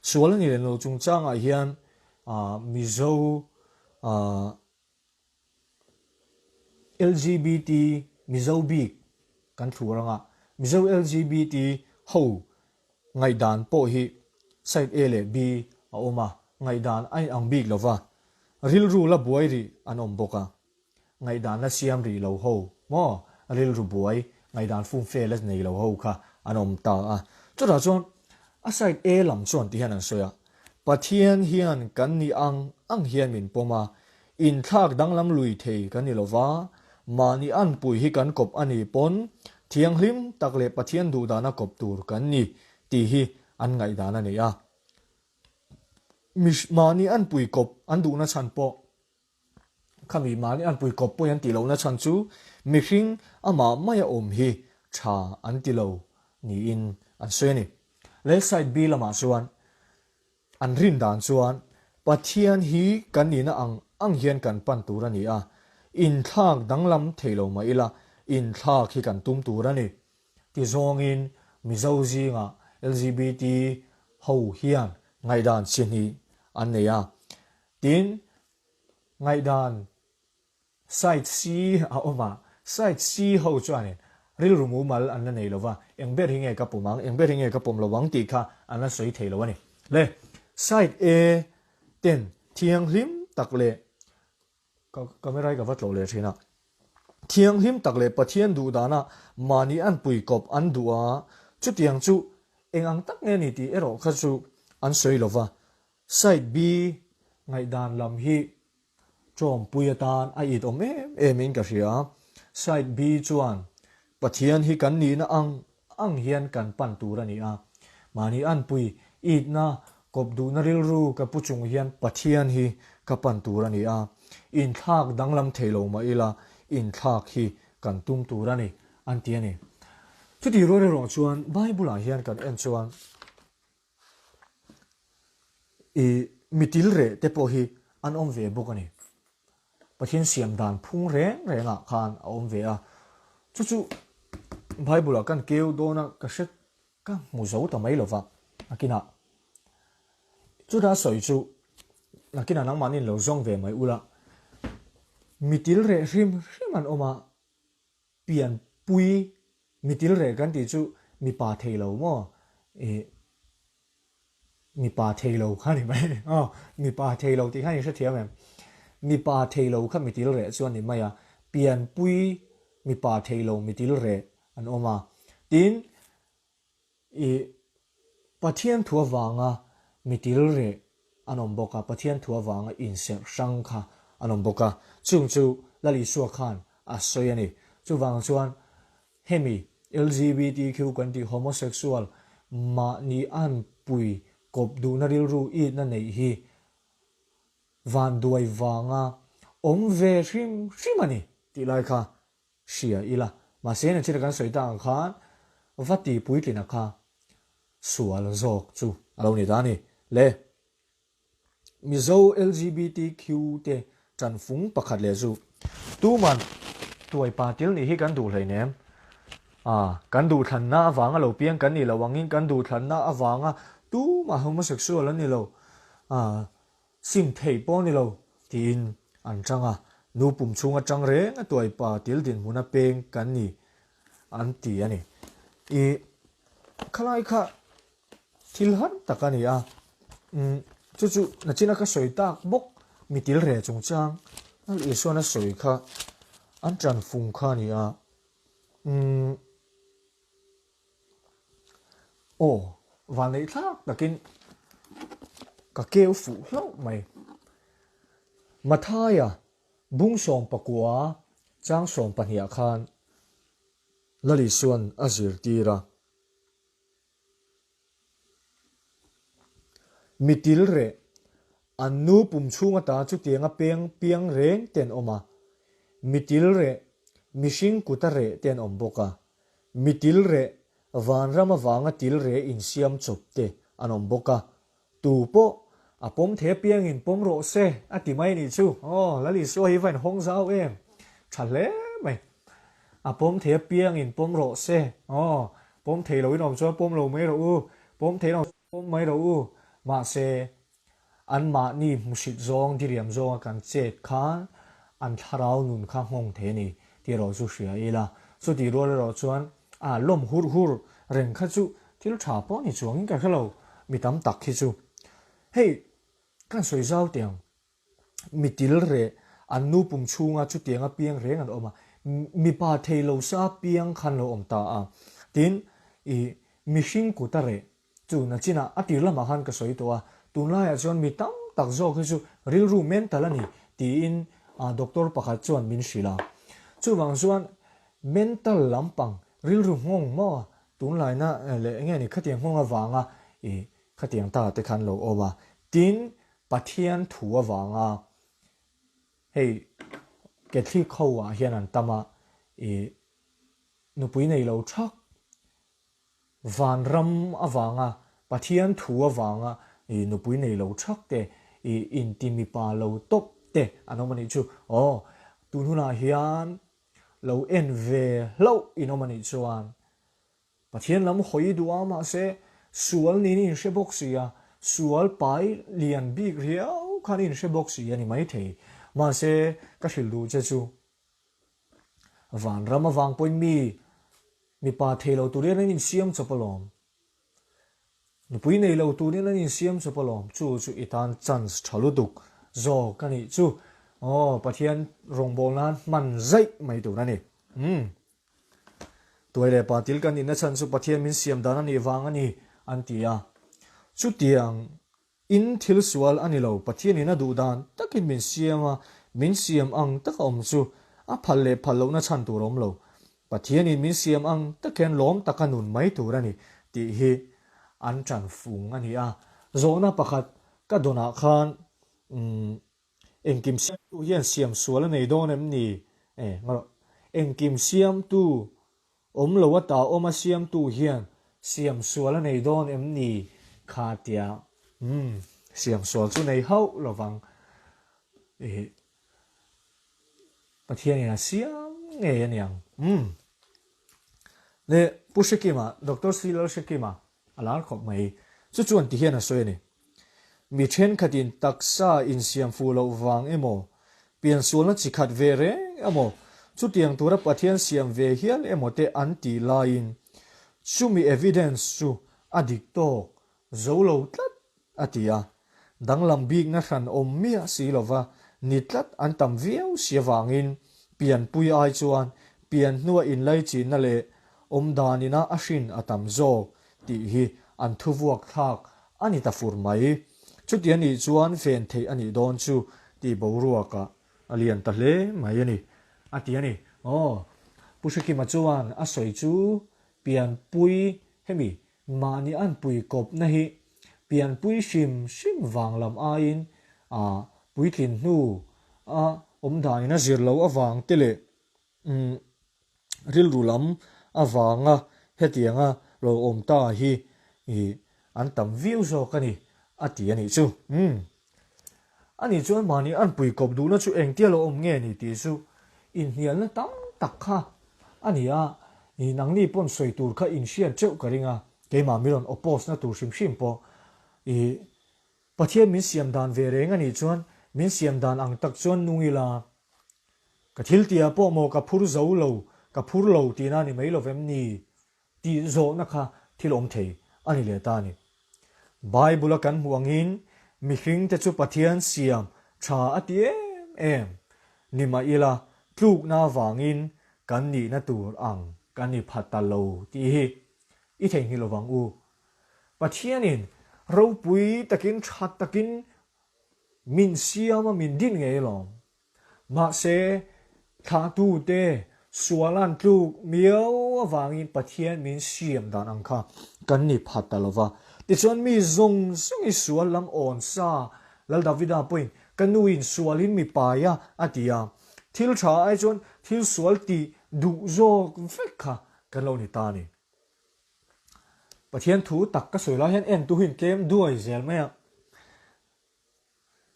Sual a ni leh lo chungchangah hian Mizo LGBT Mizo bik kan thlur anga Mizo LGBT ho Ngaihdan pawh hi side A leh B a awm a, ngaihdan a inang bik lo va, rilru la buai rih an awm bawk a. Ngaihdan la siam rih lo ho maw, rilru buai, ngaihdan fumfe la nei lo ho kha an awm ta a. Chutah chuan a side A lam chuan ti hian an sawi a, Pathian hian kan nih ang ang hian min pawm a, Inthlak danglam lui thei kan ni lova, mahni anpui hi kan kawp a nih pawn thianghlim tak leh Pathian duhdana kawp tur kan ni tih hi an ngaihdan a ni a. Mahni anpui kawp an duhna chhan pawh khami mahni anpui kawp pawi an tih lohna chhan chu mihring amah maia awm hi tha an ti lo niin an sawi a ni. Leh side B lamah chuan An rin dan chuan Pathian hi kan nihna ang ang hian kan pan tur a ni a, inthlak danglam thei lo mah ila inthlak hi kan tum tur a ni. Ti zawngin Mizo zingah LGBT ho hian ngaihdan chi hnih an nei a. Tin, ngaihdan Side C a awm a, Side C ho chuanin rilru mumal an la nei lo va, eng ber hi nge ka pawm ang, eng ber hi nge ka pawm lo ang tih kha an la sawi thei lo a ni. Le, Side A ten thianghlim tak leh, ka camera hi ka va tlawh leh thin a, thianghlim tak leh Pathian duh dana mahni an pui kawp an duh a, chutiang chu eng ang tak nge ni tih erawh kha chu an sawi lo va, Side B ngaihdan lam hi Tawngpui atan a it awm em em in ka hria. Side B chuan Pathian hi kan nihna ang ang hian kan pan tur a ni a. Mahni anpui itna kawp duhna rilru ka pu chung hian Pathian hi ka pan tur a ni a. Inthlak danglam thei lo mah ila inthlak hi kan tum tur a ni an ti a ni. Chutih rual erawh chuan Bible ah hian kan en chuan I mitil reh te pawh hi an awm ve bawk a ni. Pathian siam dan phung reng rengah khan a awm ve a. Chu chu Bible-ah kan keu dawn a, ka hre ka hmu zo ta mai lova nakinah. Chuta sawi chu nakinah nangmahni lo zawng ve mai ula, mitil reh hrim hrim an awm a, Pianpui mitil reh kan tih chu mipa thei lo maw? Ih mipa thei lo kha ni mai aw mipa thei lo tih kha ni hrethiam em? Mipa thei lo kha mitil reh chu a ni mai a, pianpui mipa thei lo mitil reh an awm a, tin I Pathian thu avanga mi til reh an awm bawk a, Pathian thu avanga inserh hrang kha an awm bawk a, chung chu Lal Isua khan a sawi a ni. Chuvang chuan hemi LGBTQ kan tih homosexual mahni anpui kawp duhna rilru itna neih hi vanduai vanga awm ve hrim hrim a ni tih lai kha hria ila, mahse nachina kan sawi tak ang khan va ti puitlina kha sual zawk chu a lo ni ta a ni. Le Mizo LGBTQ te tanfung pakhat leh chu tuman tuai pa til nih hi kan duh hleinem. A, kan duhthlanna avanga lo piang kan nih loh angin kan duhthlanna avanga tumah homosexual an ni lo. A, Sim theih pawh ni lo, tiin an chang a, nu pum chhung atang reng a tuai pa til dinhmun a peng kan ni an ti a ni. I khalai kha thil har tak a ni a, umm chu chu nachina ka sawi tak bawk mi til re chungchang Lal Isuan a sawi kha an tan fung kha a ni a, umm. Aw, vanneih thlak takin Ka keu fuh hlauh mai. Mathaia bung 19 chang 12 ah khan Lal Isua'n a zirtir a. Mi til reh, an nu pum chhung ata chutianga peng piang reng te an awm a. Mi til reh, mihring kuta reh te an awm bawk a. Mi til reh, vanram avanga til reh insiam chawp te an awm bawk a. Tu pawh a pawm thei apiangin pawm rawh se a ti mai anih chu. Aw, Lal Isua hi va inhawng zau em? Tha hle mai. A pawm thei apiangin pawm rawh se. Aw, pawm thei loin awm chuan pawm lo mai rawh u. Pawm thei in awm chuan pawm mai rawh u. Mahse, anmahni hmuhsit zawng, diriam zawnga kan chet khan an thlarau nun kha nghawng thei a ni tih erawh chu hria ila. Chutih rual erawh chuan A lawm hur hur reng kha chu thil tha pawh ni chuangin ka hre lo, mi tam tak hi chu. Hei, kan sawi zau teh ang, mi til reh an nu pum chhunga chutianga piang reng an awm a, mipa thei lo sa piang khan lo awm ta a. Tin, i mihring kuta reh Chu nachinah a tir lamah khan ka sawi tawh a, tunlaiah chuan mi tam tak zawk hi chu rilru mental a ni tiin doctor pakhat chuan min hrilh a. Chuvang chuan mental lampang rilru nghawng maw tunlaina leh enge ni khatiang nghawng avanga i khatiang ta te khan lo awm a. Tin, Pathian thu avanga hei Catholic ho ah hian an tam a, i nupui nei lo thak Vanram avanga, Pathian thu avanga i nupui nei lo thak te, i inti mipa lo tawp te an awm a nih chu. Aw, tun hunah hian lo en ve hlauh in awm a nih chuan Pathian lam hawi duh a, mahse sual niin i inhre bawk si a, sual pai lian bik riau khan i inhre bawk si a ni maithei. Mahse ka hrilh duh che chu Vanram avang pawhin mi mipa thei lo turin an insiam chawp alawm. Nupui nei lo turin an insiam chawp alawm. Chu chu i tan chance tha lutuk zawk a nih chu. Aw, Pathian rawngbâwl nan hman zaih mai tur a ni. Umm. Tuai leh pa til kan nihna chhan chu Pathian min siam dan a nih vang a ni, an ti a. Chutiang In thil sual a ni lo, Pathianin a duh dan takin min siam a, min siam ang taka awm chu a phal leh phal lohna chhan tur a awm lo. Pathianin min siam ang tak hian lawm taka nun mai tur a ni tih hi an ṭan fung a ni a. Zawhna pakhat ka dawnah khan umm engkim siamtu hian siam sual a nei dawn em ni? Eh, ngarawh. Engkim siamtu Awm lo a ta awm a siamtu hian siam sual a nei dawn em ni kha tia umm siam sual chu nei hauh lovang ih Pathianin a siam ngei a niang umm leh Pu Hrekima Doctor Sri Lalhrekima A lar khawp mai. Chu chuan ti hian a sawi a ni. Mi thenkhatin taksa insiam fuh loh vang emaw, piansualna chi khat ve reng emaw, chutiang tura Pathian siam ve hial emaw te an tih laiin chumi evidence chu a dik tawk zo lo tlat a ti a. Danglam bikna hran awm miah si lova ni tlat an tam viau si avangin pianpui ai chuan pian hnua inlaichinna leh awmdan ina a hrin a tam zawk tih hi an thuvuak thlak a ni ta fur mai. Chuti a nih chuan ven theih a nih dawn chu tih boruakah a lian ta hle mai a ni, a ti a ni. Aw, Pu Hrekima chuan a sawi chu pianpui hemi Mahni an pui kawpna hi pianpui hrim hrim vang lam aiin a puitlin hnu a awmdanin a zir loh avang te leh rilru lam avanga hetianga lo awm ta hi an tam viau zawk a ni a ti a nih chu. Ani chuan mahni an pui kawp duhna chu engtia lo awm nge ni tih chu inhnialna tam tak kha a ni a, i nangni pawn sawi tur kha inhriat teuh ka ring a, keimah mi rawn oppose na tur hrim hrim pawh i Pathian min siam dan ve reng a nih chuan min siam dan ang tak chuan nung ila ka thil tihah pawh maw ka phur zo lo, ka phur lo tihna a ni mai lovem ni? Tih zawhna kha thil awm thei a ni leh ta a ni. Bible-a kan hmuh angin mihringte chu Pathian siam tha a ti em em ni mah ila tlukna avangin kan nihna tur ang kan ni pha ta lo tih hi i theihnghilh lovang u. Pathianin ropui takin tha takin min siam a min din ngei alawm. Mahse, thlahtute sual an tluk miau avangin Pathian min siam dan ang kha kan ni phat ta lo va. Tichuan mi zawng zawng i sual lam awn sa, Lal Davida pawhin ka nuin sualin mi pai a, a ti a. Thil tha ai chuan thil sual tih duh zawk vek kha kan lo ni ta a ni. Pathian thu tak ka sawi lai hian entu hi in tlem duai zel mai a.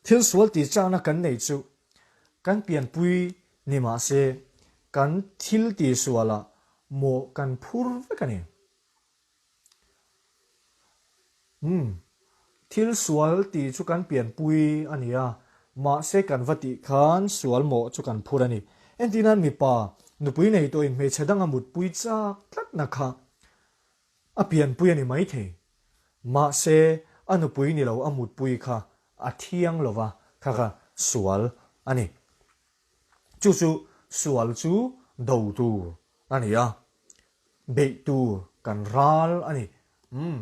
Thil sual tih chakna kan neih chu kan pianpui ni mah se kan thil tih sualah mawh kan phur vek a ni. Umm, thil sual tih chu kan pianpui a ni a, mahse kan va tih khan sual mawh chu kan phur a ni. Entirnan mipa nupui nei tawhin hmeichhe danga mutpui chak tlatna kha A pianpui a ni maithei. Mahse, a nupui ni lo a mutpui kha a thiang lo va, kha kha sual a ni. Chu chu sual chu do tur a ni a, beih tur kan ral a ni. Umm,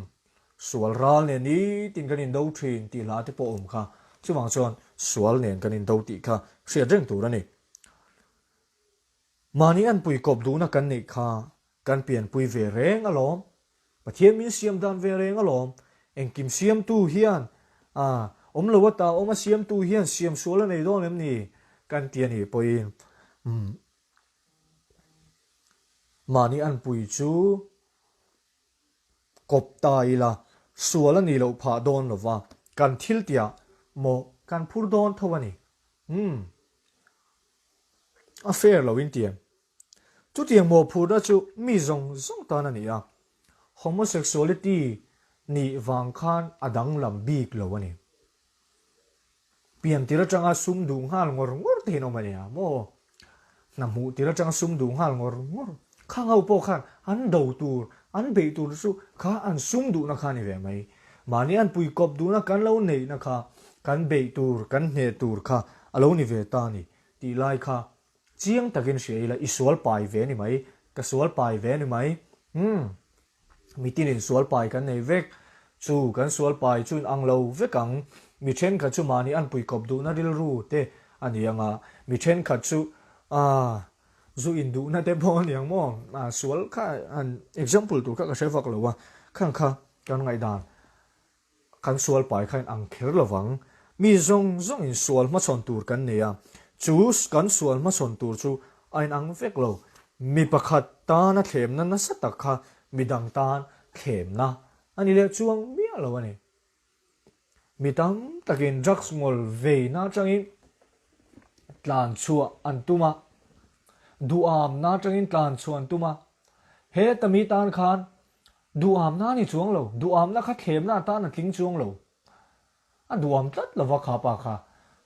sual ral nen nitin kan indo thin tih hla te pawh a awm kha. Chuvang chuan sual nen kan indo tih kha hriat reng tur a ni. Mahni anpui kawp duhna kan neih kha Kan pianpui ve reng alawm. Pathian min siam dan ve reng alawm. Engkim siamtu hian a awm lo ata awm a siamtu hian siam sual a nei dawn em ni? Kan ti a nih pawhin umm mahni anpui chu kawp ta ila sual a nih loh phah dawn lo va, kan thil tiah maw kan phur dawn tho a ni. Umm a fair lo in ti em? Chutiang mawhphurhna chu mi zawng zawng tan a ni a, homosexuality nih vang khan a danglam bik lo a ni. Pian tir atanga sum duh nghal ngawr ngawr te hian awm a nia maw? Hna hmuh tir atanga sum duh nghal ngawr ngawr. Khang ho pawh khan an do tur, an beih tur chu kha an sum duhna kha a ni ve mai. Mahni an puikawp duhna kan lo neihna kha kan beih tur, kan hneh tur kha a lo ni ve ta a ni tih lai kha Chiang takin hria ila i sual pai ve ni mai, ka sual pai ve ni mai. Umm, mitinin sual pai kan nei vek, chu kan sual pai chu in ang lo vek ang. Mi thenkhat chu mahni an puikawp duhna rilru te a ni ang a, mi thenkhat chu aah zu in duhna te pawh a ni ang maw? Aah sual kha han example tur kha ka hre vak lo a, khang kha kan ngaihdan. Kan sual pai kha in ang kher lo vang. Mi zawng zawng in sual hmachhawn tur kan nei a, chu kan sual hmachhawn tur chu a in ang vek lo. Mi pakhat tana thlemna nasa tak kha mi dang tan thlemna a ni leh chuang miah lo a ni. Mi tam takin drugs ngawl veina atangin tlan chhuah an tum a, duhamna atangin tlan chhuah an tum a, heta mi tan khan Duhamna a ni chuang lo, duhamna kha thlemna atan a tling chuang lo. A duham tlat lova kha pa kha.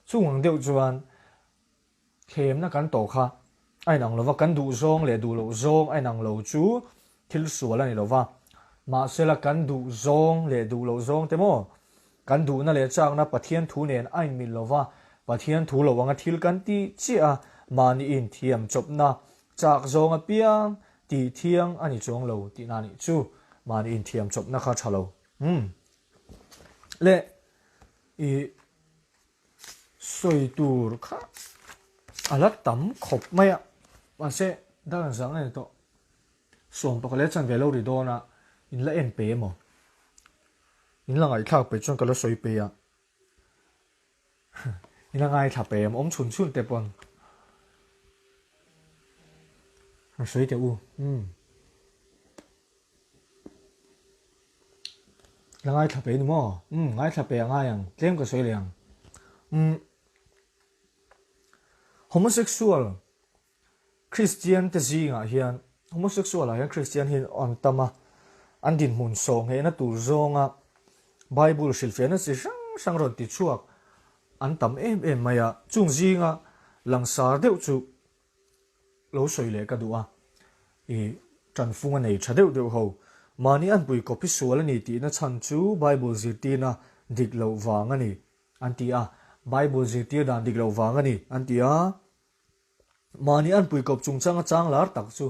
Chung ang deuh chuan thlemna kan tawh kha a inang lova, kan duh zawng leh duh loh zawng a inang lo chu thil sual a ni lova. Mahsela kan duh zawng leh duh loh zawng te maw, kan duhna leh chakna Pathian thu nen a inmil lova, Pathian thu lo anga thil kan tih chiah a, mahni inthiam chawpna Chak zawng apiang tih thiang a ni chuang lo tihna a nih chu. Mahni inthiam chawpna kha tha lo. Umm. Le i sawi tur kha a la tam khawp mai a. Mahse dar zang a ni tawh. Sawm pakhat leh chanve lo ri dawn a, in la en pe emaw? In la ngaihthlak pe chuan ka la sawi pe a. In la ngaithla pe em awm chhun chhun te pawn a sawi teh u umm la ngaithla pe ni maw umm ngaithla pe a ngai ang tlem ka sawi leh ang umm homosexual Kristian te zingah hian homosexual ah hian Kristian hi an tam a, an dinhmun sawhnghehna tur zawnga Bible hrilhfiahna chi hrang hrang rawn ti chhuak an tam em em mai a, chung zinga langsar deuh chu lo sawi leh ka duh a, i tanfung a nei tha deuh deuh ho. Mahni anpui kawp hi sual a ni tihna chhan chu Bible zirtirna dik loh vang a ni an ti a, Bible zirtir dan dik loh vang a ni an ti a. Mahni an puikawp chungchanga chang lar tak chu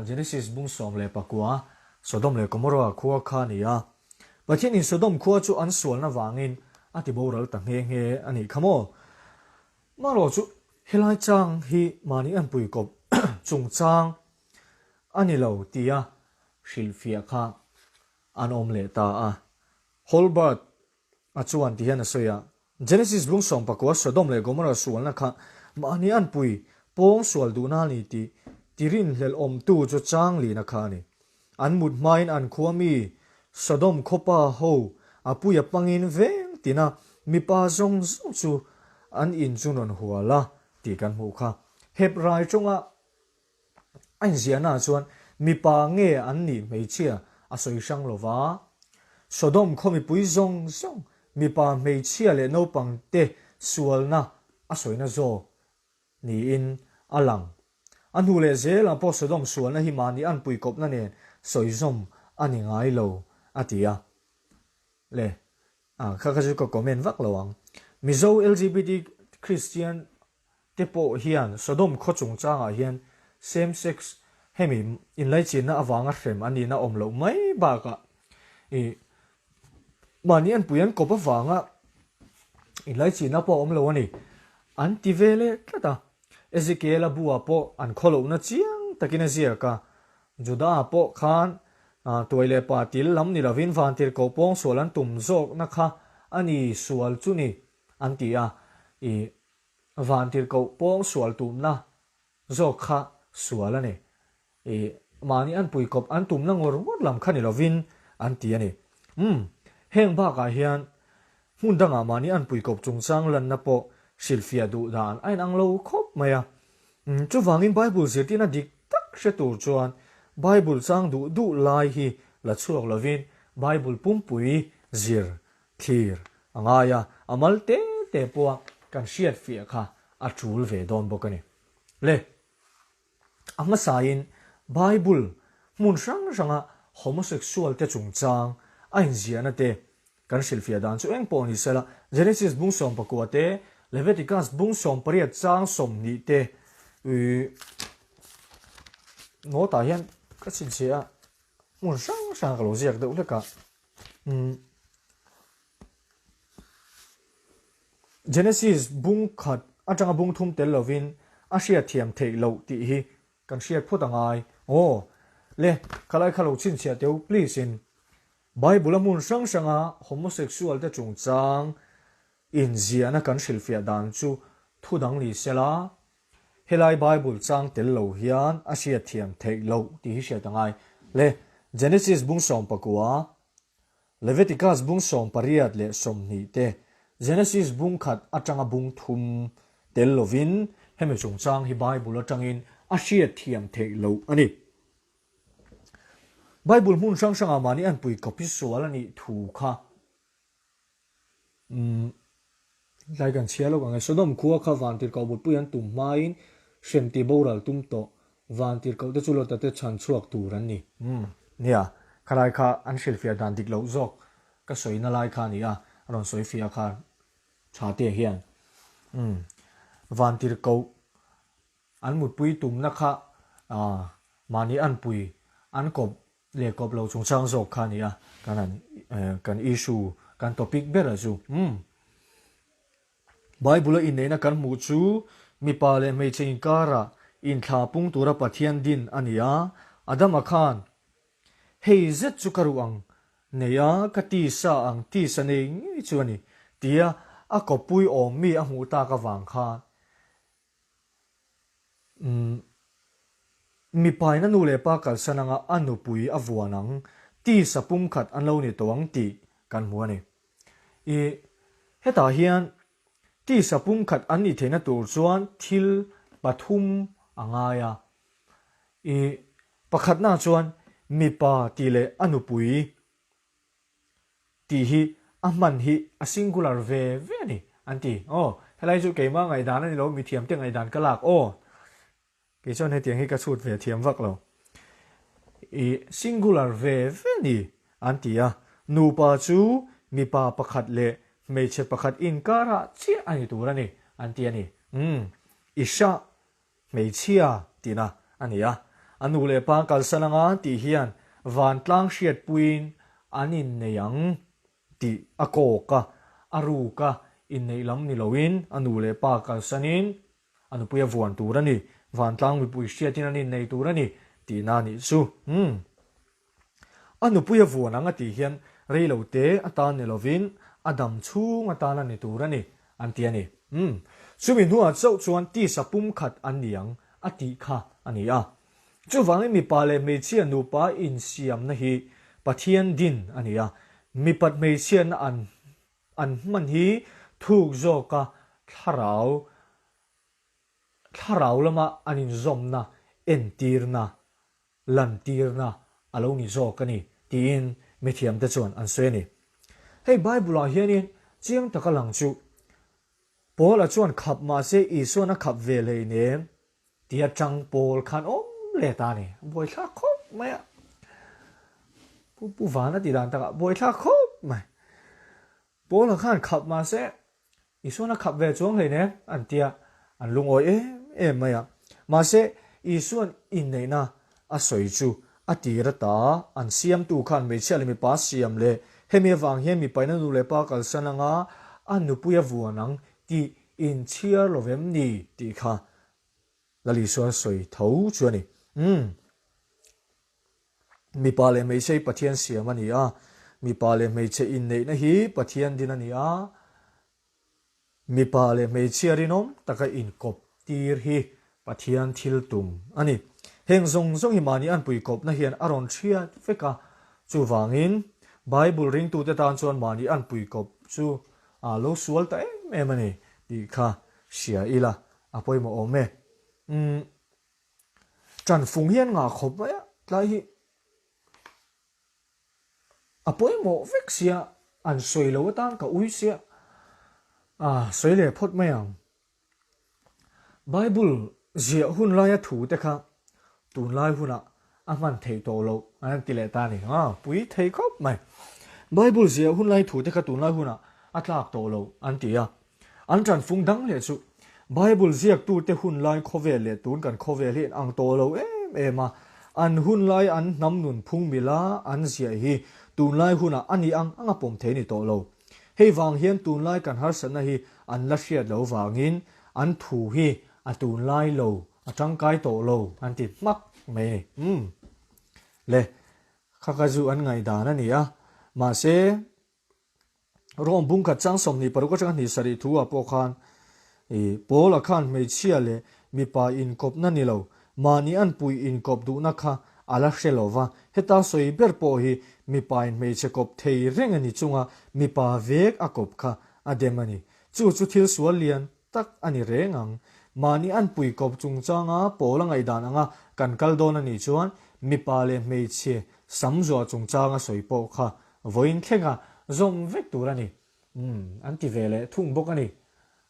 Genesis bung 19 Sodom leh Gomorrah khua kha a ni a. Pathianin Sodom khua chu an sualna vangin a ti boral ta nghe nghe a nih kha maw? Marawh chu helai chang hi mahni anpui kawp chungchang a ni lo tia hrilhfiah kha an awm leh ta a. Holbert a chuan ti hian a sawi a, Genesis bung 19 Sodom leh Gomorrah sualna kha mahni anpui pawng sual duhna a ni tih ti rinhlelh awmtu chu chang lina kha a ni. An mut hmain an khua mi Sodom khawpa ho a puia pangin veng tina mipa zawng zawng chu an in chu rawn hual a tih kan hmuh kha. Hebrai tawnga A inziahnaah chuan mipa nge an nih hmeichhia a sawi hrang lo va. Sodom khaw mipui zawng zawng mipa hmeichhia leh naupang te sualna a sawina zawk niin a lang. A hnu leh zelah pawh Sodom sualna hi mahni anpui kawpna nen sawizawm a ni ngai lo a ti a. Le Ah, kha kha chu ka comment vak lo ang. Mizo LGBT Christian te pawh hian Sodom khaw chungchangah hian same sex hemi inlaichinna avanga hrem an nihna awm loh mai bakah ih mahni anpui an kawp avanga inlaichinna pawh a awm lo a ni an ti ve leh tlat a. Ezekiel-a buah pawh an khaw lohna chiang takin a ziak a, Juda pawh khan tuai leh pa til lam ni lovin vantirhkoh pawng sual an tum zawkna kha a ni sual chu ni an ti a, i vantirhkoh pawng sual tumna zawk kha sual a ni. I mahni an puikawp an tumna ngawr ngawr lam kha ni lovin an ti a ni. Umm, heng bakah hian hmun dangah mahni an puikawp chungchang lanna pawh hrilhfiah duh dan a inang lo khawp mai a. Chuvangin Bible zirtirna dik tak hre tur chuan Bible chang duh duh lai hi la chhuak lovin Bible pumpui zir thlir a ngai a, a mal te te pawha kan hriatfiah kha a tul ve dawn bawk a ni. Le, a hmasain Bible hmun hrang hranga homosexual te chungchang a inziahna te Kan hrilhfiah dan chu eng pawh ni sela, Genesis bung 19 te, Leviticus bung 18 chang 20 te, ih note ah hian ka chhinchhiah a, hmun hrang hrang ka lo ziak deuh hlek a. Umm Genesis bung khat atanga bung thum tel lovin a hriatthiam theih loh tih hi kan hriat phawt a ngai. Aw le, khalai kha lo chhinchhiah teu please in. Bible-a hmun hrang hranga homosexual te chungchang inziahna kan hrilhfiah dan chu thu dang ni sela, helai Bible chang tel lo hian a hriatthiam theih loh tih hi hriat a ngai. Le, Genesis bung 19, Leviticus bung 18 leh 20 te, Genesis bung khat atanga bung thum tel lovin hemi chungchang hi Bible atangin a hriatthiam theih loh a ni. Bible hmun hrang hrangah mahni an pui kawp hi sual a nih thu kha umm tlai kan chhia lawk ang e. Sodom khua kha vantirhkoh mutpui an tum hmain hrem tih boral tum tawh vantirhkoh te chu Lota te chhan chhuak tur an ni. Umm nia, khalai kha an hrilhfiah dan dik loh zawk ka sawina lai kha a ni a, a rawn sawifiah kha tha te hian umm vantirhkoh An mutpui tumna kha mahni anpui an kawp leh kawp lo chungchang zawk kha a ni a, kan han kan issue kan topic ber a chu. Umm. Bible-a inneihna kan hmuh chu mipa leh hmeichhe inkarah inthla pung tura Pathian din a ni a, Adama khan hei zet chu ka ruh ang nei a, ka tisa ang tisa nei ngei chu a ni tia a kawppui awm mi a hmuh tak avang khan Umm, mipain a nu leh pa kalsan anga a nupui a vuan ang, tisa pumkhat an lo ni tawh ang tih kan hmu a ni. I hetah hian tisa pumkhat an nih theihna tur chuan thil pathum a ngai a. I pakhatna chuan mipa tih leh a nupui Tih hi a hman hi a singular ve ve a ni an ti. Aw, helai chu keimah ngaihdan a ni lo, mithiamte ngaihdan ka lak aw. Kei chuan hetiang hi ka chhut ve thiam vak lo. I singular ve ve a ni an ti a, nupa chu mipa pakhat leh hmeichhe pakhat inkarah chiah a ni tur a ni an ti a ni. Umm, i hrah Hmeichhia tihna a ni a, a nu leh pa kalsan anga tih hian vantlang hriatpuiin an innei ang tih a kawk a, a ruk a, inneih lam ni loin a nu leh pa kalsanin a nupui a vuan tur a ni, vantlang mipui hriatin an innei tur a ni tihna a nih chu. Umm. A nupui a vuan ang a tih hian rei lo te atan ni lovin a dam chhung atan a ni tur a ni an ti a ni. Umm. Chumi hnuah chauh chuan tisa pumkhat an ni ang a tih kha a ni a. Chuvangin mipa leh hmeichhia nupa insiamna hi Pathian din a ni a, mipat hmeichhiatna an an hman hi thuk zawka thlarau thlarau lama an inzawmna entirna lantirna a lo ni zawk a ni tiin mithiamte chuan an sawi a ni. Hei Bible-ah hianin chiang taka lang chu Paula chuan khap mahse Isuan a khap ve hleinem tia tang Paul khan awm leh ta a ni. A buaithlak khawp mai a. Pu Pu Vana ti dan takah buaithlak khawp mai. Paula khan khap mahse Isuan a khap ve chuang hleinem an tia an lungawi em em mai a. Mahse Isuan inneihna A sawi chu a tir ata an siamtu khan hmeichhia leh mipa siam leh hemi avang hian mipaina nu leh pa kalsan anga a nupui a vuan ang tih inchhiar lo vem ni tih kha Lal Isua sawi tho chu a ni. Umm. Mipa leh hmeichhe hi Pathian siam a ni a, mipa leh hmeichhe inneihna hi Pathian din a ni a, Mipa leh hmeichhia rinawm taka inkawp tir hi Pathian thil tum a ni. Heng zawng zawng hi mahni anpui kawpna hian a rawn hriat vek a, chuvangin Bible ringtute tan chuan mahni anpui kawp chu a lo sual ta em em a ni tih kha hria ila a pawimawh awm e. Umm, ṭanfung hi an ngah khawp mai a, tlai hi. A pawimawh vek sia, an sawi lo atan ka ui sia. A sawi leh phawt mai ang. Bible ziah hun laia thu te kha tunlai hunah a hman theih tawh loh an ti leh ta a ni. A pui thei khawp mai. Bible ziah hun lai thu te kha tunlai hunah a tlak tawh loh an ti a. An ṭanfung dang leh chu Bible ziaktute hun lai khawvel leh tun kan khawvel hi an ang tawh lo em em a, an hun lai an hnam nunphung mila an ziah hi tunlai hunah a ni ang ang a pawm thei ni tawh lo. Hei vang hian tunlai kan harsatna hi an la hriat lo vangin an thu hi a tunlai lo, a tangkai tawh lo an ti hmak mai a ni. Umm. Le, kha ka zu an ngaihdan a ni a, mahse, Rome bungkhat chang 26 atanga hnih sarih thu ah pawh khan i Paula khan hmeichhia leh mipa inkawpna ni lo, mahni anpui inkawp duhna kha a la hre lo va, heta sawi ber pawh hi mipa in hmeichhe kawp thei reng a ni chunga mipa vek a kawp kha a dem a ni. Chu chu thil sual lian tak a ni reng ang. Mahni anpui kawp chungchanga Paula ngaihdan anga kan kal dawn a nih chuan mipa leh hmeichhe sam zuah chungchanga sawi pawh kha Vawiin thlenga zawm vek tur a ni. Umm, an ti ve leh thung bawk a ni.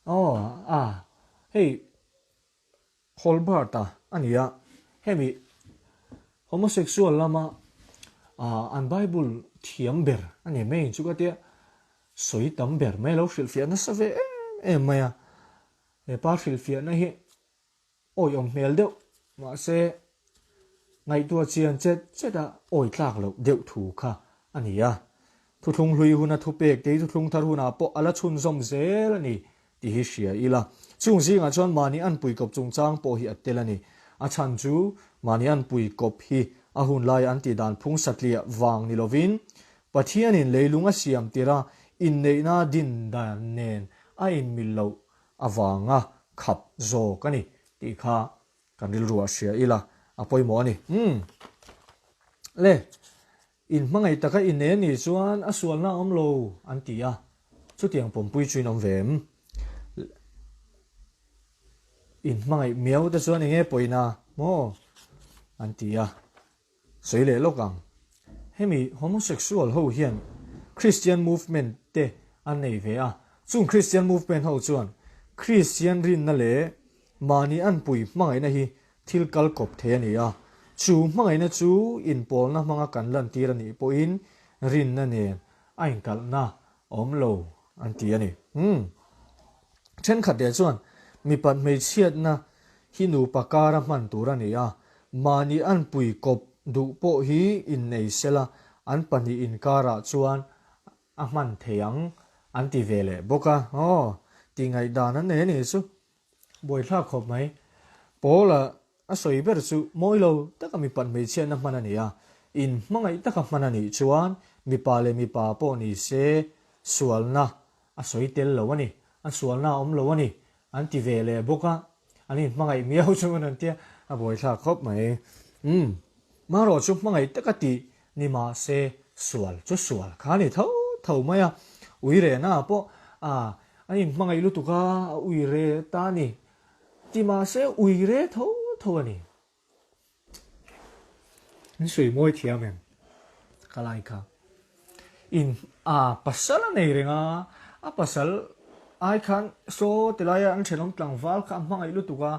Aw, a, hei Holbert-a a ni a, hemi homosexual lama an Bible thiam ber a ni mai chu ka tia, sawi tam ber mai a lo hrilhfiah nasa ve em em mai a. He pa hrilhfiahna hi Awiawm hmel deuh, mahse ngaihtuah chian chet chet a awi tlak loh deuh thu kha a ni a. Thuthlung hlui huna thupek te hi thuthlung thar hunah pawh a la chhunzawm zel a ni tih hi hria ila. Chung zingah chuan mahni anpui kawp chungchang pawh hi a tel a ni. A chhan chu mahni anpui kawp hi a hun laia an tih dan phung satliah vang ni lovin Pathianin leilung a siam tirh a inneihna din dan nen a inmil loh avanga khap zawk a ni tih kha kan rilruah hria ila a pawimawh a ni. Umm. Le, in hmangaih taka i nen nih chuan a sualna a awm lo an ti a, chutiang pawmpui chu in awm ve em? In hmangaih miau te chuan enge pawina maw an ti a. Sawi leh lawk ang. Hemi homosexual ho hian Christian movement te an nei ve a, chung Christian movement ho chuan Christian rinna leh mahni anpui hmangaihna hi thil kal kawp thei a ni a, chu hmangaihna chu inpawlna hmanga kan lantir a nih pawhin rinna nen a inkalhna awm lo an ti a ni. Umm. Thenkhat leh chuan mipat hmeichhiatna hi nupa kara hman tur a ni a, mahni anpui kawp duh pawh hi innei sela an pahnih inkarah chuan a hman thei ang an ti ve leh bawk a. Aw, tih ngaihdan an nei a nih chu. Buaithlak khawp mai. Paula a sawi ber chu mawi lo taka mipat hmeichhiatna hman a ni a, in hmangaih taka hman a nih chuan mipa leh mipa pawh ni se sualna a sawi tel lo a ni, a sualna a awm lo a ni an ti ve leh bawk a, an inhmangaih miau chuan an tia a buaithlak khawp mai. Umm, marawh chu hmangaih taka tih ni mahse sual chu sual kha a ni tho tho mai a, ui rehna ah pawh a an inhmangaih lutuk a, a ui re ta a ni ti mahse ui re tho tho a ni. Min sawi mawi thiam em ka lai kha. In a pasal a nei reng a, a pasal ai khan saw ti laia an thenawm tlangval kha a hmangaih lutuk a,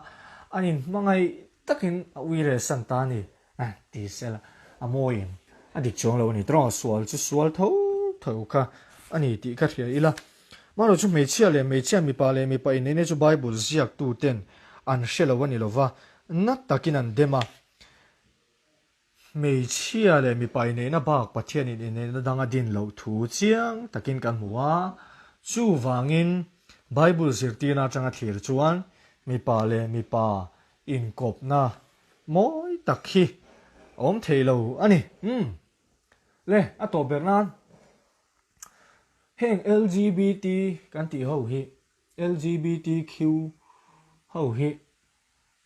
an inhmangaih takin a ui re san ta a ni. A ti sela, a mawi em? A dik chuang lo a ni tawh, sual chu sual tho tho kha a ni tih ka hria ila. Marawh chu hmeichhia leh hmeichhia, mipa leh mipa inneihna chu Bible ziaktu ten an hre lo a ni lova, na takin an dem a. Hmeichhia leh mipa inneihna bak Pathianin inneihna dang a din loh thu chiang takin kan hmu a, chuvangin Bible zirtirna atanga thlir chuan mipa leh mipa inkawpna mawi tak hi a awm thei lo a ni. Umm. Le, a tawp ber nan heng LGBT kan tih ho hi, LGBTQ ho hi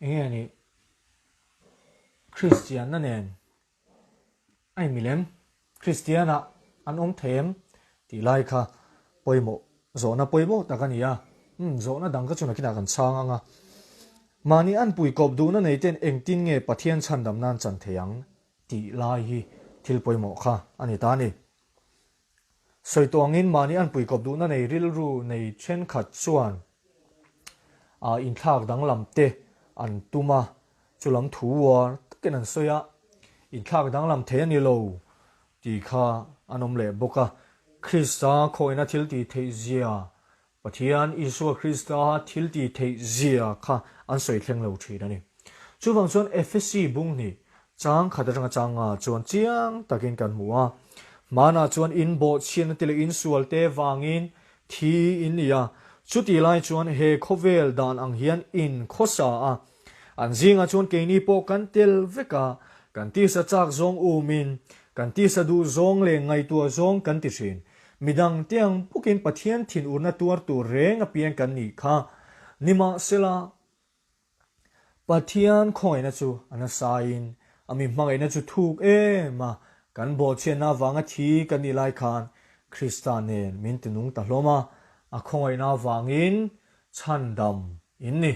eng nge nih Kristianna nen A in milem Kristian ah an awm thei em tih lai kha pawimawh zawhna pawimawh tak a ni a, umm zawhna dang kha chu nakinah kan chhang ang a. Mahni an pui kawp duhna nei ten engtin nge Pathian chhandam nan chan thei ang tih lai hi thil pawimawh kha a ni ta a ni. Sawi tawh angin mahni an pui kawp duhna nei rilru nei thenkhat chuan ah inthlak danglam te an tum a, Chulam thu uar takin an sawi a, inthlak danglam thei a ni lo tih kha an awm leh bawk a. Krista khawina thil tih theih zia, Pathian Isua Krista thil tih theih zia kha an sawi thleng lo thin a ni. Chuvang chuan Efesi bung hnih chang khat atanga chang nga chuan chiang takin kan hmu a, hmanah chuan in bawhchhiatna te leh insual te vangin thi in ni a, chutih lai chuan he khawvel dan ang hian in khawsa a, An zingah chuan keini pawh kan tel vek a, kan tisa chak zawng umin, kan tisa duh zawng leh ngaihtuah zawng kan ti thin. Midang te ang bawkin Pathian thinurna tuar tur reng apiang kan nih kha. Nimahsela, Pathian khawngaihna chu a nasain, a mi hmangaihna chu thuk em a, kan bawhchhiatna avanga thi kan nih lai khan Krista nen min tinung ta hlawm a, a khawngaihna avangin chhandam in ni.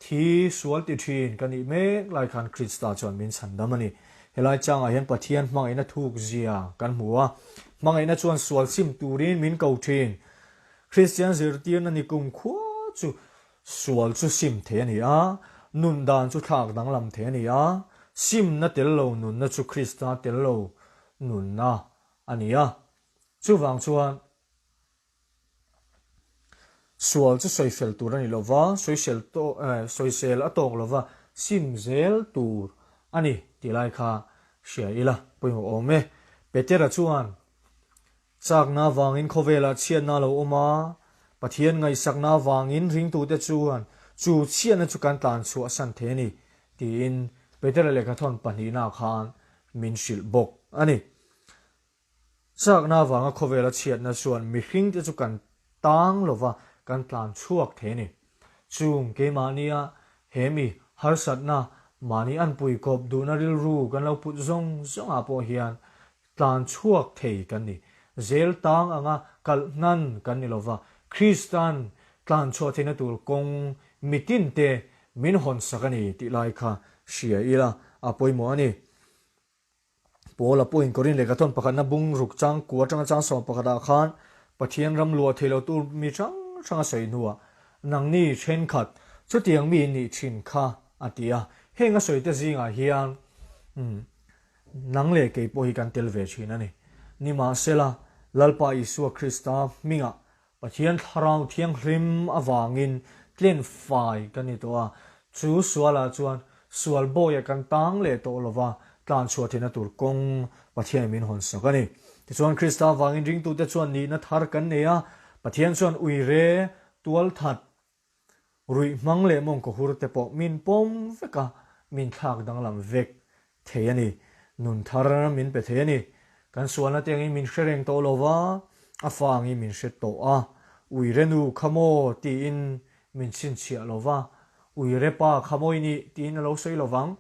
Thi sual ti thin ka nih mek lai khan Krista chuan min chhandam a ni. Helai changah hian Pathian hmangaihna thuk zia kan hmu a, hmangaihna chuan sual sim turin min ko thin. Kristian zirtirna ni kum khua chu sual chu sim thei a ni a, nun dan chu thlak danglam thei a ni a, simna tel lo nunna chu Krista tel lo nunna a ni a. Chuvang chuan. Sual chu sawifel tur a ni lo va, sawisel tawh eh sawisel a tawk lo va, sim zel tur a ni tih lai kha hria ila pawimawh awm e. Petera chuan chakna avangin khawvelah chhiatna a lo awm a, Pathian ngaihsakna avangin ringtute chuan chu chhiatna chu kan tlan chhuahsan thei a ni tiin Petera lehkhathawn pahnihna khan min hrilh bawk a ni. Chakna avanga khawvela chhiatna chuan mihringte chu kan tang lova kan tlan chhuak thei a ni. Chung keimahnia he mi harsatna mahni an puikawp duhna rilru kan lo put zawng zawngah pawh hian tlan chhuak thei kan ni. Zel tang anga kalh hnan kan ni lova, Kristan tlan chhuah theihna tur kawng mitinte min hawnsak a ni tih lai kha hria ila a pawimawh a ni. Paula pawhin Korin lehkhathawn pakhatna bung ruk chang kua atanga chang 11 ah khan Pathian ram luah thei lo tur mi hrang hrang a sawi hnuah nangni thenkhat chutiang mi in nih thin kha a ti a. Heng a sawi te zingah hian nang leh kei pawh hi kan tel ve thin a ni. Nimahsela, Lalpa Isua Krista hmingah Pathian Thlarau Thianghlim avangin tlen fai kan ni tawh a, chu sualah chuan sual bawiah kan tang leh tawh lo va. Tlan chhuah theihna tur kawng Pathianin min hawn sak a ni. Tichuan Krista avangin ringtute chuan nihna thar kan nei a, Pathian chuan uire, tualthat, ruih hmang leh mawngkaw hur te pawh min pawm vek a, min thlak danglam vek thei a ni. Nun thar min pe thei a ni. Kan sualna te angin min hre reng tawh lo va, a fa angin min hre tawh a. Uire nu kha maw tiin min chhinchhiah lo va, Uire pa kha maw i nih tiin a lo sawi lo vang.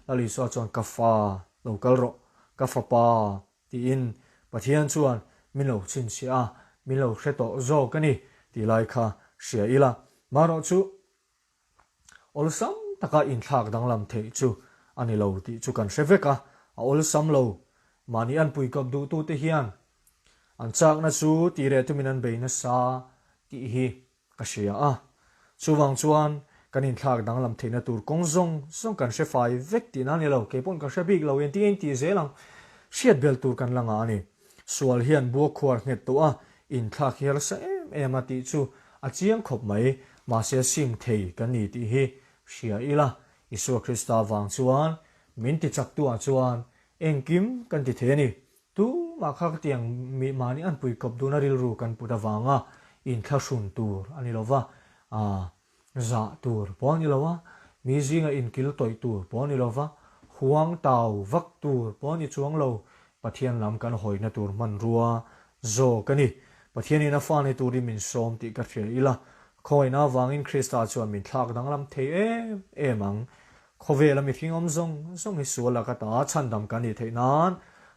Lal Isua chuan ka fa lo kal rawh, ka fapa tiin Pathian chuan min lo chhinchhiah a, min lo hre tawh zawk a ni tih lai kha hria ila. Marawh chu awlsam taka inthlak danglam theih chu a ni lo tih chu kan hre vek a, a awlsam lo. Mahni an puikawp duhtute hian an chakna chu tih reh tumin an bei nasa tih hi Ka hria a, chuvang chuan kan inthlak danglam theihna tur kawng zawng zawng kan hre fai vek tihna a ni lo, kei paw'n ka hre bik lo, engtin nge intih zel ang? Hriat bel tur kan la ngah a ni. Sual hian bua khuar nghet tawh a, inthlak hi harsa em em a tih chu a chiang khawp mai, mahse sim thei kan ni tih hi hria ila, Isua Krista vang chuan min tichaktuah chuan engkim kan ti thei a ni. Tumah kha ka tiang mi mahni an pui kawp duna rilru kan put avanga inthlahrun tur a ni lo va, zah tur pawh a ni lo a, mi zinga inkil tawih tur pawh a ni lo va, huang tau vak tur pawh a ni chuang lo, Pathian lam kan hawina tur hmanrua zawk a ni. Pathianin a fa ni turin min sawm tih ka hria ila, khawngaihna avangin Krista chuan min thlak danglam thei em em ang. Khawvela mihring awm zawng zawng hi sual laka ta chhandam kan nih theih nan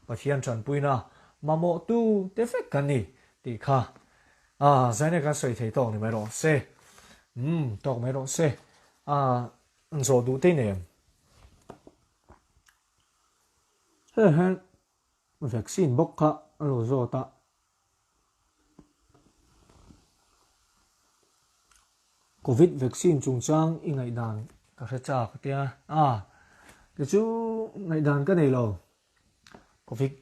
Pathian tanpuina mamawhtu te vek kan ni tih kha a zaina kan sawi thei tawk ni mai rawh se. Umm tawk mai rawh se. A zawh duh te nem. Hei hian vaccine bawk kha a lo zawt a. Covid vaccine chungchang i ngaihdan ka hre chak tia a, kei chu ngaihdan ka nei lo. Covid.